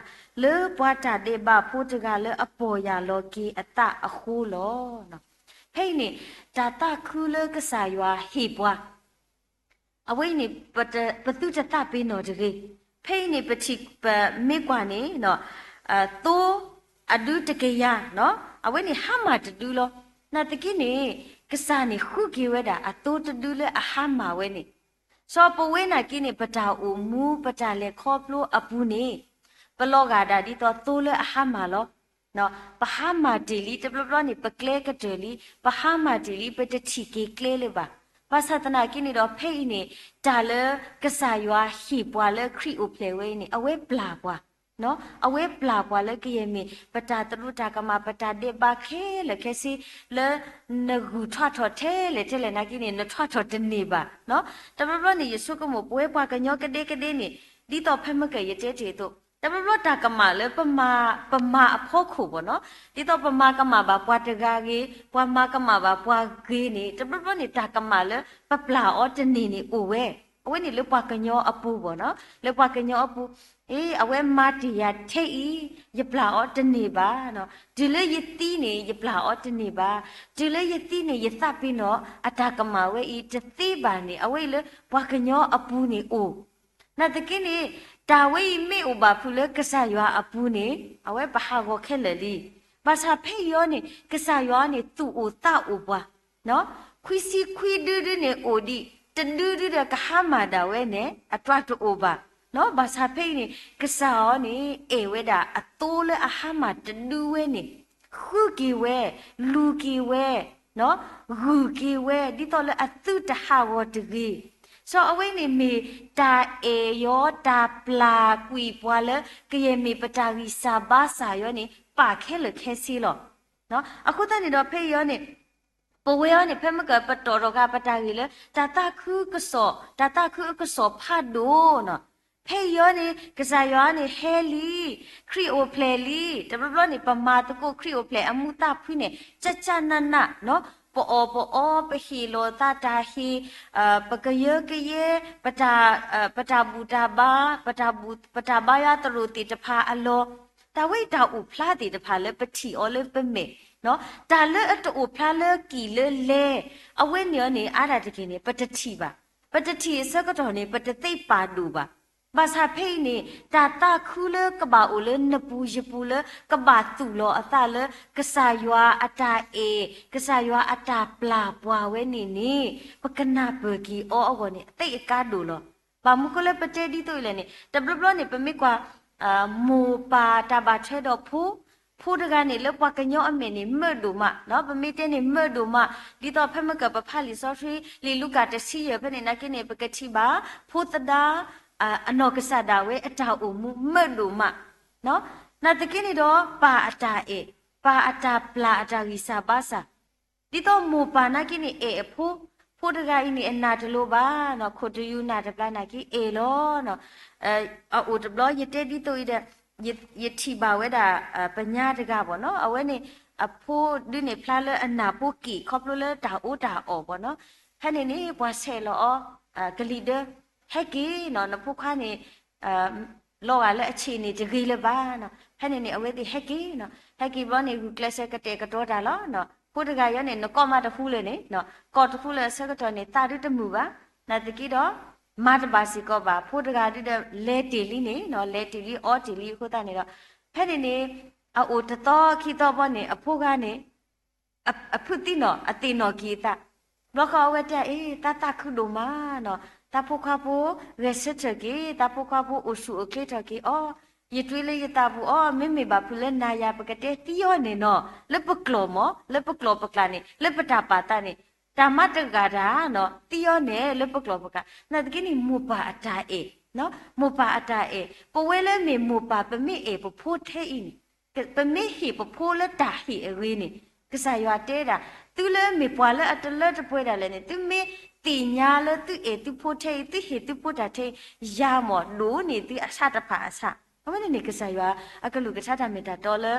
လၢပှၤတၢ်ဒဲးဘးဖိတဂၤလၢအပီၢ်ယၢ်လီၤက့ၤအသးအဃိလီၤ. ဖဲအံၤန့ၣ် တၢ်သးခုလၢကစၢ်ယွၤဟ့ၣ်ပှၤ အဝဲအံၤန့ၣ် ပသုတသးပ့ၤနီၣ်တဂ့ၤ. ဖဲအံၤန့ၣ် ပထံၣ်ပမ့ၢ်ကွၢ်န့ၣ် သိအဒုတကယၤ အဝဲန့ၣ်ဟါမၢ်တဒုလီၤ. နာ်သက့န့ၣ် ကစၢ်န့ၣ်ဃုက့ၤဝဲဒၣ်အသိတဒုလၢအဟါမၢ်ဝဲန့ၣ်, စီၤပဝဲနာ်က့န့ၣ် ပတၢ်အိၣ်မူ ပတၢ်လဲၤခီဖျိအပူၤန့ၣ် ပလီၤဂာ်ဒၣ်ဒ်သိးသိလၢအဟါမၢ်လီၤ. ပဟါမၢ်တ့ၢ်လံ တဘျီဘျီန့ၣ် ပကျဲကတၢၢ်လံ, ပဟါမၢ်တ့ၢ်လံ ပတထံၣ်က့ၤကျဲလၢၤဘၣ်. ဘၣ်ဆၣ်သနာ်က့န့ၣ်ဒီး ဖဲအံၤန့ၣ် တၢ်လၢကစၢ်ယွၤဟ့ၣ်ပှၤလၢခရံာ်အိၣ်ဖျဲၣ်ဝဲအံၤန့ၣ် အဝဲပျၢ်ပှၤ အဝဲပျၢ်ပှၤလၢကယဲၢ်မ့ၢ် ပတၢ်သရူးတၢ်ကမၣ် ပတၢ်ဒဲးဘးခဲလၢာ်ခဲဆ့ လၢနဂုၢ်ထွးထီၣ်ထဲလဲၣ်ထဲလဲၣ်နာ်က့န့ၣ် နထွးထီၣ်တန့ၢ်ဘၣ်. တဘျီဘျီန့ၣ် ယဆိကမိၣ် ပဝဲပှၤကညီကဒဲကဒဲန့ၣ် ဒ်သိးဖဲမ့ၢ်ကယတဲတ့ၢ်အသိး တဘျီဘျီတၢ်ကမၣ်လၢ ပမၤအဖီခိၣ်ဘၣ်နီၤ, ဒ်သိးပမၤကမၣ်ဘၣ်ပှၤတဂၤဂ့ၤ, ပှၤမၤကမၣ်ဘၣ်ပှၤဂ့ၤန့ၣ် တဘျီဘျီန့ၣ် တၢ်ကမၣ်လၢပပျၢ်အီၤတန့ၢ်န့ၣ်အိၣ်ဝဲ. အဝဲန့ၣ်လၢပှၤကညီအပူၤဘၣ်နီၤ, လၢပှၤကညီအပူၤ အ့ အဝဲမၤတ့ၢ်ယၤထဲအံၤ ယပျၢ်အီၤတန့ၢ်ဘၣ်. တုၤလၢယသံန့ၣ် ယပျၢ်အီၤတန့ၢ်ဘၣ်. တုၤလၢယသံန့ၣ် ယသးပ့ၤနီၣ်အတၢ်ကမၣ်ဝဲအံၤတသ့ဘၣ်န့ၣ် အဝဲအံၤလၢပှၤကညီအပူၤန့ၣ်အိၣ် နာ်သက့န့ၣ် တၢ်ဝဲအံၤမ့ၢ်အိၣ်ဘၣ်ဖုးလၢကစၢ်ယွၤအပူၤန့ၣ် အဝဲပဟးဂီၤခဲလၢာ်လံ. ဘၣ်ဆၣ်ဖဲအံၤအီၤန့ၣ် ကစၢ်ယွၤန့ၣ် သူၣ်အိၣ်သးအိၣ်ပှၤ, ခွံဆံခွံဒုဒုန့ၣ်အိၣ်ဒံး တဒုဒုဒီးကဟါမၢ်ဒၣ်ဝဲန့ၣ် အတြၢ်တအိၣ်ဘၣ်. ဘၣ်ဆၣ်ဖဲအံၤန့ၣ် ကစၢ်အီၤန့ၣ် အဲၣ်ဝဲဒၣ်အသိလၢအဟါမၢ်တဒုဝဲန့ၣ် ဃုက့ၤဝဲ, လူၤက့ၤဝဲ, ဂုာ်က့ၤဝဲ ဒ်သိးလၢအသုတဟးဂီၤတဂ့ၤ. စီၤအဝဲန့ၣ်မ့ၢ်တၢ်အဲၣ်ယီၤ တၢ်ပျၢ်ကွံာ်ပှၤလၢ ကယဲၢ်မ့ၢ်ပတၢ်ဂံၢ်စၢ်ဘါစၢ်ယီၤန့ၣ် ပာ်ခဲလၢာ်ခဲဆ့လီၤ. အဃိသတးန့ၣ်ဒီးဖဲအံၤအီၤန့ၣ် ပဝဲအီၤန့ၣ် ဖဲမ့ၢ်ကပတီၢ်ထီၣ်ဃာ်ပတၢ်ဂ့ၢ်လၢ တၢ်သးခုကစီၣ်, တၢ်သးခုအကစီၣ်ဖးဒိၣ်နီၤ, ဖဲအံၤအီၤန့ၣ် ကစၢ်ယွၤန့ၣ်ဟဲလံ, ခရံာ်အိၣ်ဖျဲၣ်လံ, တဘျီဘျီန့ၣ် ပမၤသကိးခရံာ်အိၣ်ဖျဲၣ်အမူးသးဖှံန့ၣ် ကၠၢ်ကၠၢ်နးနး, ပအီၣ်ပအီ ပဟ့ၣ်လီၤသးတၢ်ဟ့ၣ်, ပကယၢကယဲ, ပတၢ်, ပတၢ်ဘူၣ်တၢ်ဘါ, ပတၢ်ဘူၣ်, ပတၢ်ဘါယွၤသရိာ်သ့ၣ်တဖၣ်အလီၢ်, တၢ်ဝဲအံၤတၢ်အိၣ်ဖျါသ့ၣ်တဖၣ်လၢပထံၣ်အီၤလၢပမဲာ်, တၢ်လၢအတအိၣ်ဖျါလၢကံၣ်လၢလဲ, အဝဲန့ၣ်အီၤန့ၣ် အါဒၣ်တက့ၢ်န့ၣ် ပတထံၣ်ဘၣ်. ပတထံၣ်အဆၢကတီၢ်န့ၣ် ပတသ့ပာ်ဒိၣ်ဘၣ်. ဘၣ်ဆၣ်ဖဲအံၤန့ၣ် တၢ်သးခုလၢကဘၣ်အိၣ်လၢနပူၤယပူၤလၢ ကဘၣ်သူၣ်လီၤအသးလၢ ကစၢ်ယွၤအတၢ်အဲၣ် ကစၢ်ယွၤအတၢ်ပျၢ်ပှၤဝဲန့ၣ်န့ၣ် ပကနၢ်ပၢၢ်က့ၤအီၤအဂီၢ်န့ၣ် အသ့ၣ်အကါဒိၣ်လီၤ. ဘၣ်မနုၤဃိလၢပတဲဒ်သိးအံၤလဲၣ်န့ၣ် တဘျီဘျီန့ၣ် ပမ့ၢ်ကွၢ် မိၢ်ပၢ်တၢ်ဘၣ်ထွဲဒီးဖိ, ဖိတဂၤန့ၣ် လၢပှၤကညီအမဲာ်န့ၣ် မၢဒိၣ်မး, ပမ့ၢ်တဲန့ၣ်မၢဒိၣ်မး, ဒ်သိးဖဲမ့ၢ်ကပဖးလံာ်စီဆှံ လံာ်လူၤကၣ်တဆံယဲၢ်ဖဲန့ၣ်နာ်က့န့ၣ် ပကထံၣ်ဘၣ် ဖိသဒါ အနီၢ်ကစၢ်ဒၣ်ဝဲအတၢ်အိၣ်မူမၢဒိၣ်မး, နာ်သက့န့ၣ်ဒီး ပၢ်အတၢ်အဲၣ်, ပၢ်အတၢ်ပျၢ်အတၢ်ဂံၢ်စၢ်ဘါစၢ် ဒ်သိးမိၢ်ပၢ်နာ်က့န့ၣ် အဲၣ်အဖိ, ဖိတဂၤအံၤန့ၣ် အနၢ်တလိၤဘၣ်, ခိၣ်တယူၤနၢ်တပျၢ်နာ်က့အဲၣ်လီၤ. အအိၣ်တဘျီ ယတဲဒ်သိးအံၤဒီး ယထံၣ်ဘၣ်ဝဲဒၣ် ပညါတဂၤဘၣ်နီၤ, အဝဲန့ၣ် အဖိဒုးန့ၣ် ဖျါလၢအနၢ်ဖိက့ၣ် ခီဖျိလၢတၢ်အီၣ်တၢ်အီဘၣ်နီၤ, ဖဲန့ၣ်န့ၣ် ပှၤဆဲးလီၤအီၤ ကလံၤဒၢ ဟဲက့ၤနီၤ, နဖိခွါန့ၣ် လီၤဂာ်လၢအဆံးန့ၣ် တဂ့ၤလၢၤဘၣ်နီၤ, ဖဲန့ၣ်န့ၣ် အဝဲသ့ၣ်ဟဲက့ၤနီၤ, ဟဲက့ၤဘျီန့ၣ် ဂုာ်ကျဲးစၢးကတဲာ်ကတီၤတၢ်လီၤ. ဖိတဂၤအံၤန့ၣ် နကိးမးတဃူလၢၤန့ၣ်, ကိးတဃူလၢၤအဆၢကတီၢ်န့ၣ် သးဒုတမုာ်ဘၣ်, နာ်သက့ဒီး မၤတဘၣ်စ့ၢ်ကီးဘၣ်, ဖိတဂၤဒုဒီး လဲၤတ့ၢ်လံန့ၣ်, လဲၤတ့ၢ်လံအီတ့ၢ်လံအဃိသတးန့ၣ်ဒီး ဖဲန့ၣ်န့ၣ် အအိၣ်တသီခံသီဘီန့ၣ် အဖိဂၤန့ၣ် အဖုးသံနီၤ အသ့ၣ်နီၣ်က့ၤအသး, ဘျီဃီအဝဲတဲအီၤ တၢ်သးခုဒိၣ်မးနီၤ, တၢ်ဖိခွါဖိ ဂဲၤဆၢထၢၣ်က့ၤ, တၢ်ဖိခွါဖိအိၣ်ဆူၣ်အိၣ်ချ့ထီၣ်က့ၤအီၤ, ယတွ့လၢယသးပူၤအီၤ, မ့မ့ၢ်ဘၣ်ဖုးလၢနၤယၤ ပကတဲသံအီၤန့ၣ်နီၤ, လၢပကျိာ်မး, လၢပကျိာ်ပကျါန့ၣ်, လၢပတၢ်ပာ်သးန့ၣ်, တၢ်မၤတဂၤတၢ်နီၤ, သံအီၤန့ၣ် လၢပကျိာ်ပကျါ, နာ်သက့န့ၣ် မိၢ်ပၢ်အတၢ်အဲၣ်, မိၢ်ပၢ်အတၢ်အဲၣ်, ပဝဲလၢမ့ၢ်မိၢ်ပၢ် ပမ့ၢ်အဲၣ်ပဖိထဲအံၤန့ၣ် ပမ့ၢ်ဟ့ၣ်ပဖိလၢတၢ်ဟ့ၣ်အဂ့ၤန့ၣ်, ကစၢ်ယွၤတဲဒၣ်, သုလၢမ့ၢ်ပှၤလၢအတလၢတပှဲၤဒၣ်လဲာ်န့ၣ်, သုမ့ၢ်သ့ၣ်ညါလၢသုအဲၣ်သုဖိထဲအံၤ, သုဟ့ၣ်သုဖိတၢ်ထဲအံၤ, ယၤမးဒိၣ်န့ၢ်သုအဆၣ်တဖၣ်အဆၣ်, အဝဲန့ၣ်န့ၣ်ကစၢ်ယွၤအကလုၢ်ကထါတၢ်မ့ၢ်တၢ်တီလၢ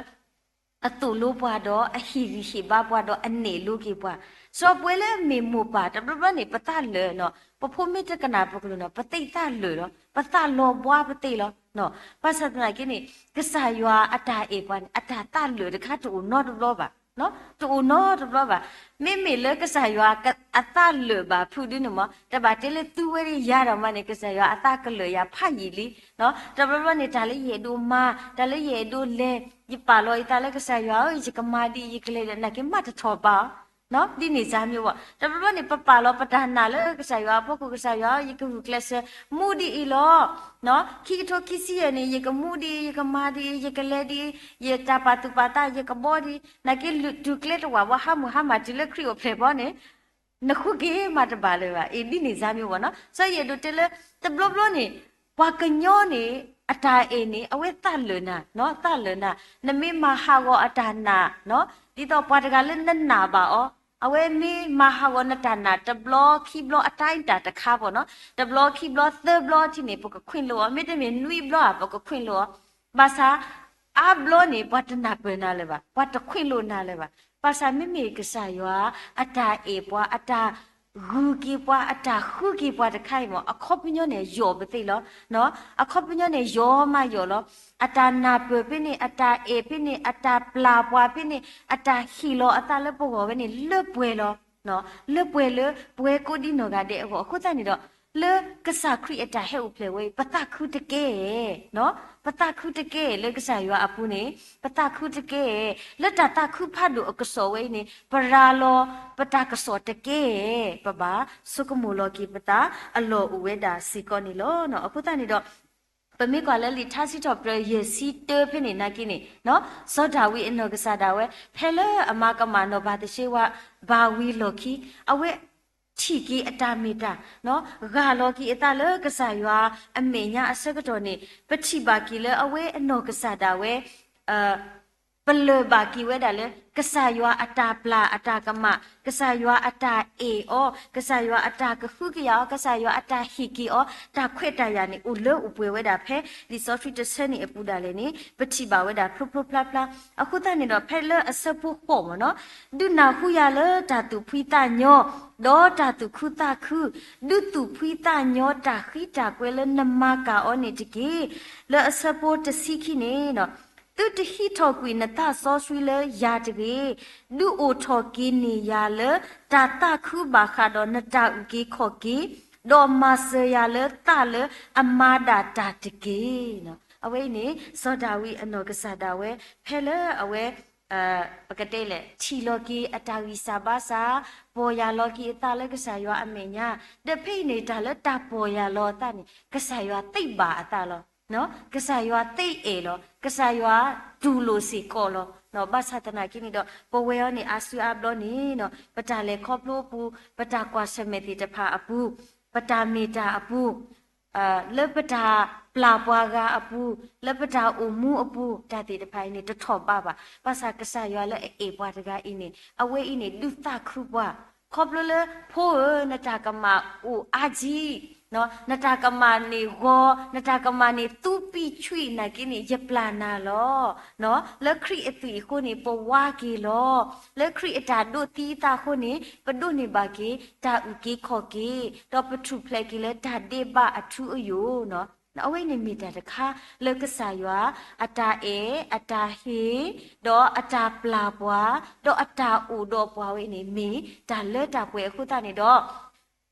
အသိၣ်လိပှၤဒီးအဟ့ၣ်ဂံၢ်ဟ့ၣ်ဘါပှၤဒီးအနဲၣ်လိက့ၤပှၤ, စီၤပှဲၤလၢအမ့ၢ်မိၢ်ပၢ် တဘျီဘျီန့ၣ် ပသးလၢာ်နီၤ, ပဖိမ့ၢ်တကနၣ်ပကလုၢ်နီၤ, ပသးလၢာ်လီၤ, ပသးလီၤဘှါပသးလီၤ. ဘၣ်ဆၣ်သနာ်က့န့ၣ် ကစၢ်ယွၤအတၢ်အဲၣ်ပှၤန့ၣ် အတၢ်သးလၢာ်တခါတအိၣ်နီတဘျီဘၣ်, တအိၣ်နီတဘျီဘၣ်. မ့မ့ၢ်လၢကစၢ်ယွၤအသးလၢာ်ဘၣ်ဖုးဒုန့ၣ်မး, တဘၣ်တဲလၢသုဝဲဒၣ်ယၤဒီးမးန့ၣ် ကစၢ်ယွၤအသးကလၢာ်ယၤဖးယံာ်လံ တဘျီဘျီန့ၣ် တၢ်လၢယအဲၣ်ဒိးမၤ, တၢ်လၢယအဲၣ်ဒိးလဲၤ, ယပာ်လီၤယသးလၢကစၢ်ယွၤဧၢ, ယကမၤဒ်အံၤ ယကလဲၤဒ်အံၤ နာ်က့မးတထီၣ်ဘးအီၤ, ဒ်န့ၣ်စၢ်မ့ၢ်ဘၣ်. တဘျီဘျီန့ၣ် ပပာ်လီၤပတၢ်နာ်လၢကစၢ်ယွၤအဖီခိၣ်, ကစၢ်ယွၤဧၢ, ယကဂုာ်ကျဲးစၢးမူဒ်အံၤလီၤ. ခံကထိခံဆံယဲၢ်န့ၣ် ယကမူဒ်အံၤ, ယကမၤဒ်အံၤ, ယကလဲၤဒ်အံၤ, ယတၢ်ပာ်သူၣ်ပာ်သး ယကဘီဒ်အံၤ, နာ်က့လုၢ်တုၤကျဲတဝာ်ဘၣ်, ဟးမုၢ်ဟါမၢ်တုၤလၢခရံာ်အိၣ်ဖျဲၣ်ဘီန့ၣ် နဃုက့ၤမးတဘၣ်လၢၤဘၣ်. အ့ၣ် ဒ်န့ၣ်စၢ်မ့ၢ်ဘၣ်နီၤ. စီၤယဲၢ်ဒိးတဲလၢ တဘျီဘျီန့ၣ် ပှၤကညီန့ၣ် အတၢ်အဲၣ်န့ၣ် အဝဲသးလၢာ်နၤ, သးလၢာ်နၤ, နမ့ၢ်မၤဟးဂီၤအတၢ်နာ်, ဒ်သိးပှၤတဂၤလၢနနာ်ဘၣ်အီၤ, အဝဲမ့ၢ်မၤဟးဂီၤနတၢ်နာ် တဘျီခံဘျီအတၢ်အံၤတၢ်တခါဘၣ်နီၤ, တဘျီခံဘျီသၢဘျီထံၣ်န့ၣ် ပကခွင့်လွှတ်အီၤ, မ့တမ့ၢ်နွံဘျီဧါ ပကခွင့်လွှတ်အီၤ. ဘၣ်ဆၣ် အါဘျီန့ၣ် ပှၤတနၢ်ပၢၢ်နၤလၢၤဘၣ်, ပှၤတခွင့်လွှတ်နၤလၢၤဘၣ်. ဘၣ်ဆၣ်မ့မ့ၢ်ကစၢ်ယွၤ အတၢ်အဲၣ်ပှၤ, အတၢ်ဂုာ်က့ၤပှၤ, အတၢ်ဃုက့ၤပှၤတခါအံၤမး အခီပညီန့ၣ် ယိာ်ပသ့လီၤ. အခီပညီန့ၣ် ယိာ်မးယိာ်လီၤ. အတၢ်နၢ်ပၢၢ်ဖဲန့ၣ်, အတၢ်အဲၣ်ဖဲန့ၣ်, အတၢ်ပျၢ်ပှၤဖဲန့ၣ်, အတၢ်ဟ့ၣ်လီၤအသးလၢပဂီၢ်ဝဲန့ၣ် လၢပှဲၤလီၤ. လၢပှဲၤလၢပဝဲကိးဒံနီၢ်ဂၤဒဲးအဂီၢ်. အဃိသတးန့ၣ်ဒီး လၢကစၢ်ခရံာ်အတၢ်ဟဲအိၣ်ဖျဲၣ်ဝဲအံၤ ပသးခုတကဲဧါ, ပသးခုတကဲဧါ လၢကစၢ်ယွၤအပူၤန့ၣ်, ပသးခုတကဲဧါ, လၢတၢ်သးခုဖးဒိၣ်အကစီၣ်ဝဲအံၤန့ၣ် ပရၤလီၤပတၢ်ကစီၣ်တကဲဧါ, ပဘၣ်ဆိကမိၣ်လီၤက့ၤပသးအလီၢ်အိၣ်ဝဲဒၣ်စ့ၢ်ကီးန့ၣ်လီၤ. အဃိသတးန့ၣ်ဒီး ပမ့ၢ်ကွၢ်လၢလံာ်ထါစံးထီၣ်ပတြၢၤယဲၢ်ဆံတၢဖဲန့ၣ်နာ်က့န့ၣ်, စီၤဒၤဝံးအနီၢ်ကစၢ်ဒၣ်ဝဲ ဖဲလၢအမၤကမၣ်နီၢ်ဘၤသရှ့ဝါဘၣ်ဝံၤလီၢ်ခံ အဝဲထံၣ်က့ၤအတၢ်မ့ၢ်တၢ် ဂၢ်လီၤက့ၤအသးလၢကစၢ်ယွၤအမဲာ်ညါအဆၢကတီၢ်န့ၣ် ပထံၣ်ဘၣ်က့ၤလၢအဝဲအနီၢ်ကစၢ်ဒၣ်ဝဲ ပလၢၢ်ဘၣ်က့ၤဝဲဒၣ်လၢ ကစၢ်ယွၤအတၢ်ပျၢ်အတၢ်ကမၣ်, ကစၢ်ယွၤအတၢ်အဲၣ်အီၤ, ကစၢ်ယွၤအတၢ်ကဟုကယာ်အီၤ, ကစၢ်ယွၤအတၢ်ဟ့ၣ်က့ၤအီၤ, တၢ်ခွဲးတၢ်ယာ်န့ၣ် အိၣ်လၢအိၣ်ပှဲၤဝဲဒၣ်ဖဲ လံာ်စီဆှံတဆၢန့ၣ်အပူၤဒၣ်လဲာ်န့ၣ် ပထံၣ်ဘၣ်ဝဲဒၣ်ဖျိဖျိဖျါဖျါ. အဃိသတးန့ၣ်ဒီး ဖဲလၢအဆၢဖိဃိးမ့ၢ်နီၤ, ဒုးနၢ်ဟူယၤလၢတၢ်သူၣ်ဖှံသးညီ ဒီးတၢ်သူၣ်ခုသးခု, ဒုးသူၣ်ဖှံသးညီတၢ်ဃံတၢ်ကွဲၤလၢနမၤကၤအီၤန့ၣ်တက့ၢ်. လၢအဆၢဖိတဆံခံန့ၣ် သုတဟံးထီၣ်ကွံာ်နသးစီဆှံလၢယၤတဂ့ၤ, ဒုးအိးထီၣ်က့ၤန့ၢ်ယၤလၢ တၢ်သးခုဘၣ်ဃးဒီးနတၢ်အုၣ်က့ၤခီၣ်က့ၤ, ဒီးမၤစၢၤယၤလၢသးလၢအမၤဒၣ်တၢ်တက့ၢ်. အဝဲအံၤန့ၣ် စီၤဒၤဝံးအနီၢ်ကစၢ်ဒၣ်ဝဲ ဖဲလၢအဝဲ ပကတဲလဲၣ် ထံၣ်လီၤက့ၤအတၢ်ဂံၢ်စၢ်ဘါစၢ်, ပီၢ်ယၢ်လီၤက့ၤအသးလၢကစၢ်ယွၤအမဲာ်ညါ, ဒီးဖဲအံၤန့ၣ် တၢ်လၢတၢ်ပီၢ်ယၢ်လီၤအသးန့ၣ် ကစၢ်ယွၤသ့ဘၣ်အသးလီၤ. ကစၢ်ယွၤသ့အဲၣ်လီၤ, ကစၢ်ယွၤတူၢ်လိာ်စ့ၢ်ကီးလီၤ. ဘၣ်ဆၣ်သနာ်က့န့ၣ်ဒီး ပဝဲအံၤန့ၣ် အါစုအါဘျီန့ၣ် ပတၢ်လဲၤခီဖျိအပူၤ, ပတၢ်ကွၢ်ဆၢၣ်မဲာ်သ့ၣ်တဖၣ်အပူၤ, ပတၢ်မ့ၢ်တၢ်အပူၤ လၢပတၢ်ပျၢ်ပှၤဂၤအပူၤ, လၢပတၢ်အိၣ်မူအပူၤ, တၢ်သ့ၣ်တဖၣ်အံၤန့ၣ် တထီၣ်ဘးဘၣ်. ဘၣ်ဆၣ်ကစၢ်ယွၤလၢအအဲၣ်ပှၤတဂၤအံၤန့ၣ် အဝဲအံၤန့ၣ် ဒုးသးခုပှၤ, ခီဖျိလၢ ဖိဧၢ, နတၢ်ကမၣ်အိၣ်အါကံ, နတၢ်ကမၣ်န့ၣ်ဂီၤ, နတၢ်ကမၣ်န့ၣ်သူပံၣ်ဆွံၣ်နာ်က့န့ၣ် ယပျၢ်နၤလီၤ. လၢခရံာ်အသွံၣ်အဃိန့ၣ် ပဝါက့ၤလီၤ. လၢခရံာ်အတၢ်ဒိးသံအသးအဃိန့ၣ် ပဒိးန့ၢ်ဘၣ်က့ၤ တၢ်အုၣ်က့ၤခီၣ်က့ၤ, ဒီးပထူၣ်ဖျဲးက့ၤလၢတၢ်ဒ့းဘၣ်အထူအယိာ်. အဝဲန့ၣ်မ့ၢ်တၢ်တခါလၢကစၢ်ယွၤ အတၢ်အဲၣ်, အတၢ်ဟ့ၣ်, ဒီးအတၢ်ပျၢ်ပှၤ, ဒီးအတၢ်အိၣ်ဒီးပှၤဝဲန့ၣ် မ့ၢ်တၢ်လၢတၢ်ပှဲၤအဃိသတးန့ၣ်ဒီး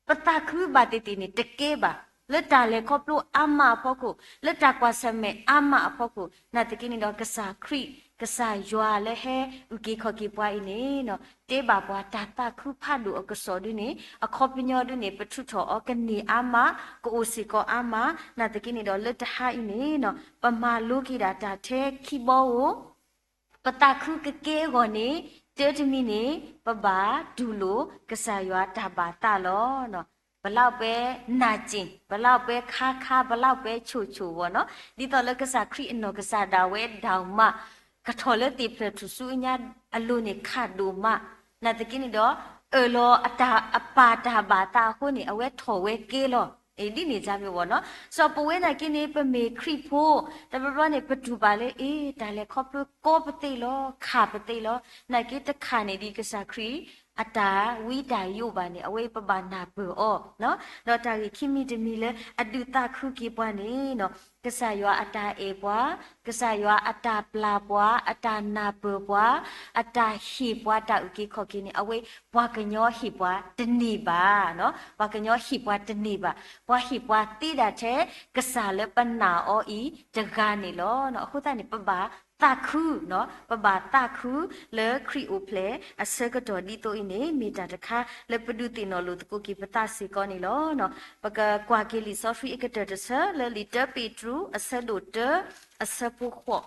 ပသးခုဘၣ်သ့ၣ်သ့ၣ်န့ၣ် တကဲဘၣ်. လၢတၢ်လဲၤခီဖျိအါမးအဖီခိၣ်, လၢတၢ်ကွၢ်ဆၢၣ်မဲာ်အါမးအဖီခိၣ်, နာ်သက့န့ၣ်ဒီး ကစၢ်ခရံာ်, ကစၢ်ယွၤလၢဟဲအုၣ်က့ၤခီၣ်က့ၤပှၤအံၤန့ၣ် တဲဘၣ်ပှၤတၢ်သးခုဖးဒိၣ်အကစီၣ်ဒုန့ၣ် အခီပညီဒုန့ၣ် ပထုးထီၣ်အီၤကန့ၢ်အါမး, ကအိၣ်စ့ၢ်ကီးအါမး, နာ်သက့န့ၣ်ဒီး လၢတဟါအံၤန့ၣ် ပမၤလိက့ၤဒၣ်တၢ်ထဲခံဘီဧိၤ ပသးခုကကဲအဂီၢ်န့ၣ် တၢတမံၤန့ၣ် ပဘၣ်တူၢ်လိာ်ကစၢ်ယွၤတၢ်ဘၣ်သးလီၤ. ပလၢပှဲၤနၢ်က့ၣ်, ပလၢပှဲၤခါခါ, ပလၢပှဲၤဆိၣ်ဆိၣ်ဝီၤနီၤ, ဒ်သိးလၢကစၢ်ခရံာ်အနီၢ်ကစၢ်ဒၣ်ဝဲဒၣ်မး ကထီၣ်လၢသ့ၣ်ဖျၢၣ်ထူၣ်စုအညါအလိၤန့ၣ် ခးဒိၣ်မး, နာ်သက့န့ၣ်ဒီး အၢၣ်လီၤအတၢ်အပၢ်တၢ်ဘၣ်သးအဃိန့ၣ် အဝဲထီၣ်ဝဲကဲလီၤ. ဒ်န့ၣ်ဒ်မ့ၢ်ဝီၤနီၤ, စီၤပဝဲနာ်က့န့ၣ် ပမ့ၢ်ခရံာ်ဖိ, တဘျီဘျီန့ၣ် ပတူၢ်ဘၣ်လၢ အ့ တၢ်လဲၤခီဖျိကီပသ့လီၤ, ခးပသ့လီၤ, နာ်က့တခးန့ၣ်ဒ်ကစၢ်ခရံာ် အတၢ်ဝံတၢ်ယိးဘၣ်န့ၣ် အဝဲပဘၣ်နၢ်ပၢၢ်အီၤ, ဒီးတၢ်ဂ့ၢ်ခံမံၤတမံၤလၢ အဒုးသးခုက့ၤပှၤန့ၣ် ကစၢ်ယွၤအတၢ်အဲၣ်ပှၤ, ကစၢ်ယွၤအတၢ်ပျၢ်ပှၤ, အတၢ်နၢ်ပၢၢ်ပှၤ, အတၢ်ဟ့ၣ်ပှၤတၢ်အုၣ်က့ၤခီၣ်က့ၤန့ၣ် အဝဲပှၤကညီဟ့ၣ်ပှၤတန့ၢ်ဘၣ်, ပှၤကညီဟ့ၣ်ပှၤတန့ၢ်ဘၣ်, ပှၤဟ့ၣ်ပှၤသ့ဒၣ်ထဲ ကစၢ်လၢပနာ်အီၤအံၤတဂၤန့ၣ်လီၤ. အဃိသတးန့ၣ် ပဘၣ်သးခု, ပဘၣ်သးခုလၢခရံာ်အိၣ်ဖျဲၣ်အဆၢကတီၢ်ဒ်သိးအံၤန့ၣ် မ့ၢ်တၢ်တခါလၢပဒုးသ့ၣ်နီၣ်လိာ်သကိးက့ၤပသးစ့ၢ်ကီးန့ၣ်လီၤ. ပကကွၢ်က့ၤလံာ်စီဆှံအကတၢၢ်တဆၢလၢလံာ်တၢပ့းတရူးအဆၢဒိၣ်တၢ အဆၢဖိဃိး,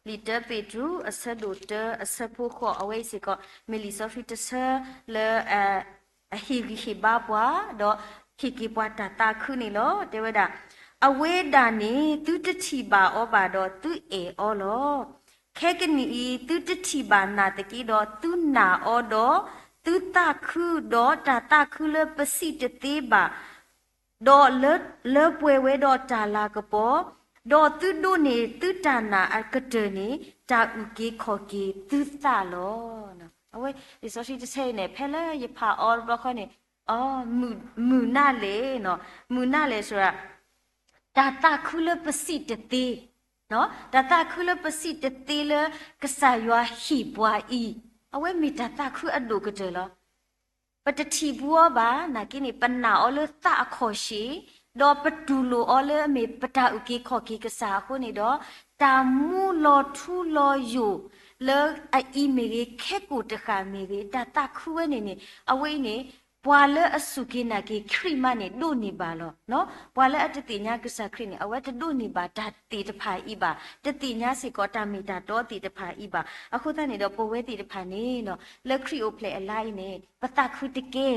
လံာ်တၢပ့းတရူးအဆၢဒိၣ်တၢအဆၢဖိဃိး အဝဲအံၤစ့ၢ်ကီး မ့ၢ်လံာ်စီဆှံတဆၢလၢ အဟ့ၣ်ဂံၢ်ဟ့ၣ်ဘါပှၤ, ဒီးဟ့ၣ်က့ၤပှၤတၢ်သးခုန့ၣ်လီၤ. တဲဝဲဒၣ်, အဝဲဒၣ်န့ၣ် သုတထံၣ်ဘၣ်အီၤဘၣ်ဒီးသုအဲၣ်အီၤလီၤ. ခဲကနံၣ်အံၤ သုတထံၣ်ဘၣ်နာ်သက့ဒီး သုနာ်အီၤဒီး သုသးခုဒီးတၢ်သးခုလၢပစံးတသ့ဘၣ် ဒီးလၢပှဲၤဝဲဒီးတၢ်လၤကပီၤ, ဒီးသုဒိးန့ၢ်သုတၢ်နာ်အကတၢၢ်န့ၣ် တၢ်အုၣ်က့ၤခီၣ်က့ၤသုသးလီၤ. အဝဲ လံာ်စီဆှံတဆၢအံၤန့ၣ် ဖဲလၢယဖးအီၤတဘျီဃီန့ၣ် မုာ်နၢ်လဲၣ်, မုာ်နၢ်လဲၣ်ဆိရ တၢ်သးခုလၢပစံးတသ့, တၢ်သးခုလၢပစံးတသ့လၢကစၢ်ယွၤဟ့ၣ်ပှၤအံၤ, အဝဲမ့ၢ်တၢ်သးခုအဒိၣ်ကတၢၢ်လီၤ. ပတထံၣ်ဘူးအီၤဘၣ်, နာ်က့န့ၣ် ပနာ်အီၤလၢသးအခီၣ်ရှ့ၣ်, ဒီးပတူၢ်လိာ်အီၤလၢအမ့ၢ်ပတၢ်အုၣ်က့ၤခီၣ်က့ၤကစၢ်အဃိန့ၣ်ဒီး တၢ်မူလီၤထူလီၤယိာ်လၢအအံၤမ့ၢ်ဂ့ၤ, ခဲကိာ်တဃၣ်မ့ၢ်ဂ့ၤ, တၢ်သးခုဝဲန့ၣ်န့ၣ် အဝဲအံၤန့ၣ် ပှၤလၢအစူၢ်က့ၤနာ်က့ၤခရံာ်မးန့ၣ် ဒိးန့ၢ်ဘၣ်လီၤ. ပှၤလၢအတသ့ၣ်ညါကစၢ်ခရံာ်န့ၣ် အဝဲတဒိးန့ၢ်ဘၣ်တၢ်သ့ၣ်တဖၣ်အံၤဘၣ်, တသ့ၣ်ညါစ့ၢ်ကီးတၢ်မ့ၢ်တၢ်တီသ့ၣ်တဖၣ်အံၤဘၣ်. အဃိသတးန့ၣ်ဒီး ပဝဲသ့ၣ်တဖၣ်န့ၣ် လၢခရံာ်အိၣ်ဖျဲၣ်အလါအံၤန့ၣ် ပသးခုတကဲ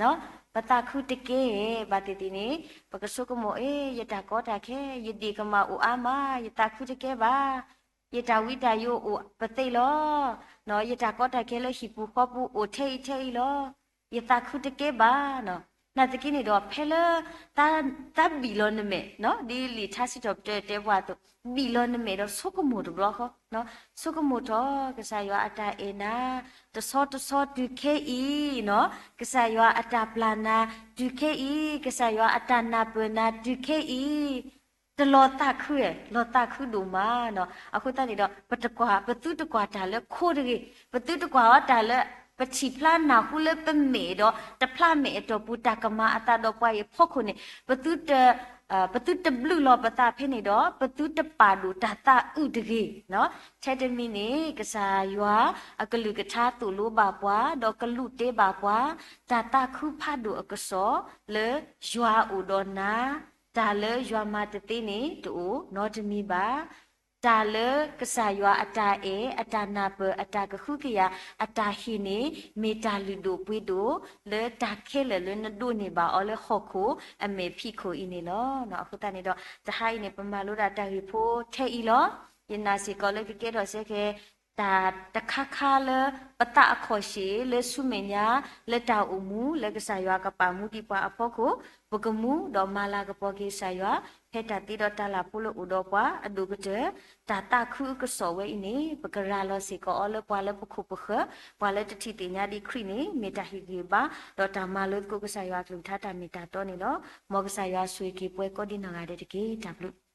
ဧါ, ပသးခုတကဲဧါ, ဘၣ်သ့ၣ်သ့ၣ်န့ၣ် ပကဆိကမိၣ် အ့ ယတၢ်ကီတၢ်ခဲ ယဒ့ၣ်ကမၢ်အိၣ်အါမး ယသးခုတကဲဘၣ်, ယတၢ်ဝံတၢ်ယိးအိၣ်ပသ့လီၤ, ယတၢ်ကီတၢ်ခဲလၢဟံၣ်ပူၤဃီပူၤအိၣ်ထဲအံၤထဲအံၤလီၤ, ယသးခုတကဲဘၣ်. နာ်သက့န့ၣ်ဒီး ဖဲလၢ သးဘံၣ်လီၤနမဲာ် ဒ်လံာ်ထါစံးထီၣ်ပတြၢၤတဲပှၤအသိး ဘံၣ်လီၤနမဲာ်ဒီးဆိကမိၣ်တဘျီဃီ, ဆိကမိၣ်ထီၣ် ကစၢ်ယွၤအတၢ်အဲၣ်နၤ တဆီတဆီတုၤခဲအံၤ, ကစၢ်ယွၤအတၢ်ပျၢ်နၤ တုၤခဲအံၤ, ကစၢ်ယွၤအတၢ်နၢ်ပၢၢ်နၤ တုၤခဲအံၤ, တလီၤသးခုဧါ, လီၤသးခုဒိၣ်မးနီၤ. အဃိသတးန့ၣ်ဒီး ပတကွၢ်, ပသုတကွၢ်တၢ်လၢခိတဂ့ၤ, ပသုတကွၢ်အီၤတၢ်လၢ ပထံၣ်ဖျါနၢ်ဟူလၢပမဲာ်ဒီး တဖျါမဲာ်အတီၢ်ပူၤ တၢ်ကမၤအသးဒီးပှၤအံၤအဖီခိၣ်န့ၣ် ပသုတ ပသုတဘျုးလီၤပသးဖဲန့ၣ်ဒီး ပသုတပာ်ဒိၣ်တၢ်သးအုးတဂ့ၤ. ထဲတမံၤန့ၣ် ကစၢ်ယွၤအကလုၢ်ကထါသိၣ်လိဘၣ်ပှၤ ဒီးကလူးတဲဘၣ်ပှၤ, တၢ်သးခုဖးဒိၣ်အကစီၣ်လၢယွၤအိၣ်ဒီးနၤ, တၢ်လၢယွၤမၤတသ့န့ၣ်တအိၣ်နီတမံၤဘၣ်. တၢ်လၢကစၢ်ယွၤအတၢ်အဲၣ်, အတၢ်နၢ်ပၢၢ်, အတၢ်ကဟုကယာ်, အတၢ်ဟ့ၣ်န့ၣ် မ့ၢ်တၢ်လုၢ်ဒိၣ်ပှ့ၤဒိၣ် လၢတၢ်ခဲလၢာ်လၢနဒိးန့ၢ်ဘၣ်အီၤလၢဟီၣ်ခိၣ်အမဲာ်ဖံးခိၣ်အံၤန့ၣ်လီၤ. အဃိသတးန့ၣ်ဒီး တဟါအံၤန့ၣ် ပမၤလိဒၣ်တၢ်ဂ့ၢ်ဖိထဲအံၤလီၤ. ယနာ်စ့ၢ်ကီးလၢကကဲထီၣ်စ့ၢ်ကီး တၢ်တခါခါလၢပသးအခီၣ်ရှ့ၣ် လၢဆူမဲာ်ညါ လၢတၢ်အိၣ်မူ လၢကစၢ်ယွၤကပာ်မူဒံးပှၤအဖီခိၣ်, ပကမူဒီးမၤလၤကပီၤက့ၤကစၢ်ယွၤ ဖဲတၢ်သ့ဒီးတၢ်လၢ်ဖိလၢအိၣ်ဒီးပှၤအဒိၣ်ကတၢၢ်, တၢ်သးခုအကစီၣ်ဝဲအံၤန့ၣ် ပကရၤလီၤစ့ၢ်ကီးအီၤလၢပှၤလၢပခိၣ်ပဃၢၤ, ပှၤလၢတထံၣ်သ့ၣ်ညါဒံးခရံာ်န့ၣ် မ့ၢ်တၢ်ဟ့ၣ်ဂံၢ်ဘါ, ဒီးတၢ်မၤလိသကိးကစၢ်ယွၤအကလုၢ်ကထါတၢ်မ့ၢ်တၢ်တီန့ၣ်လီၤ. မ်ကစၢ်ယွၤဆိၣ်ဂ့ၤက့ၤပှၤကိးဒံနီၢ်ဂၤဒဲးတက့ၢ်. တၢ်ဘျုး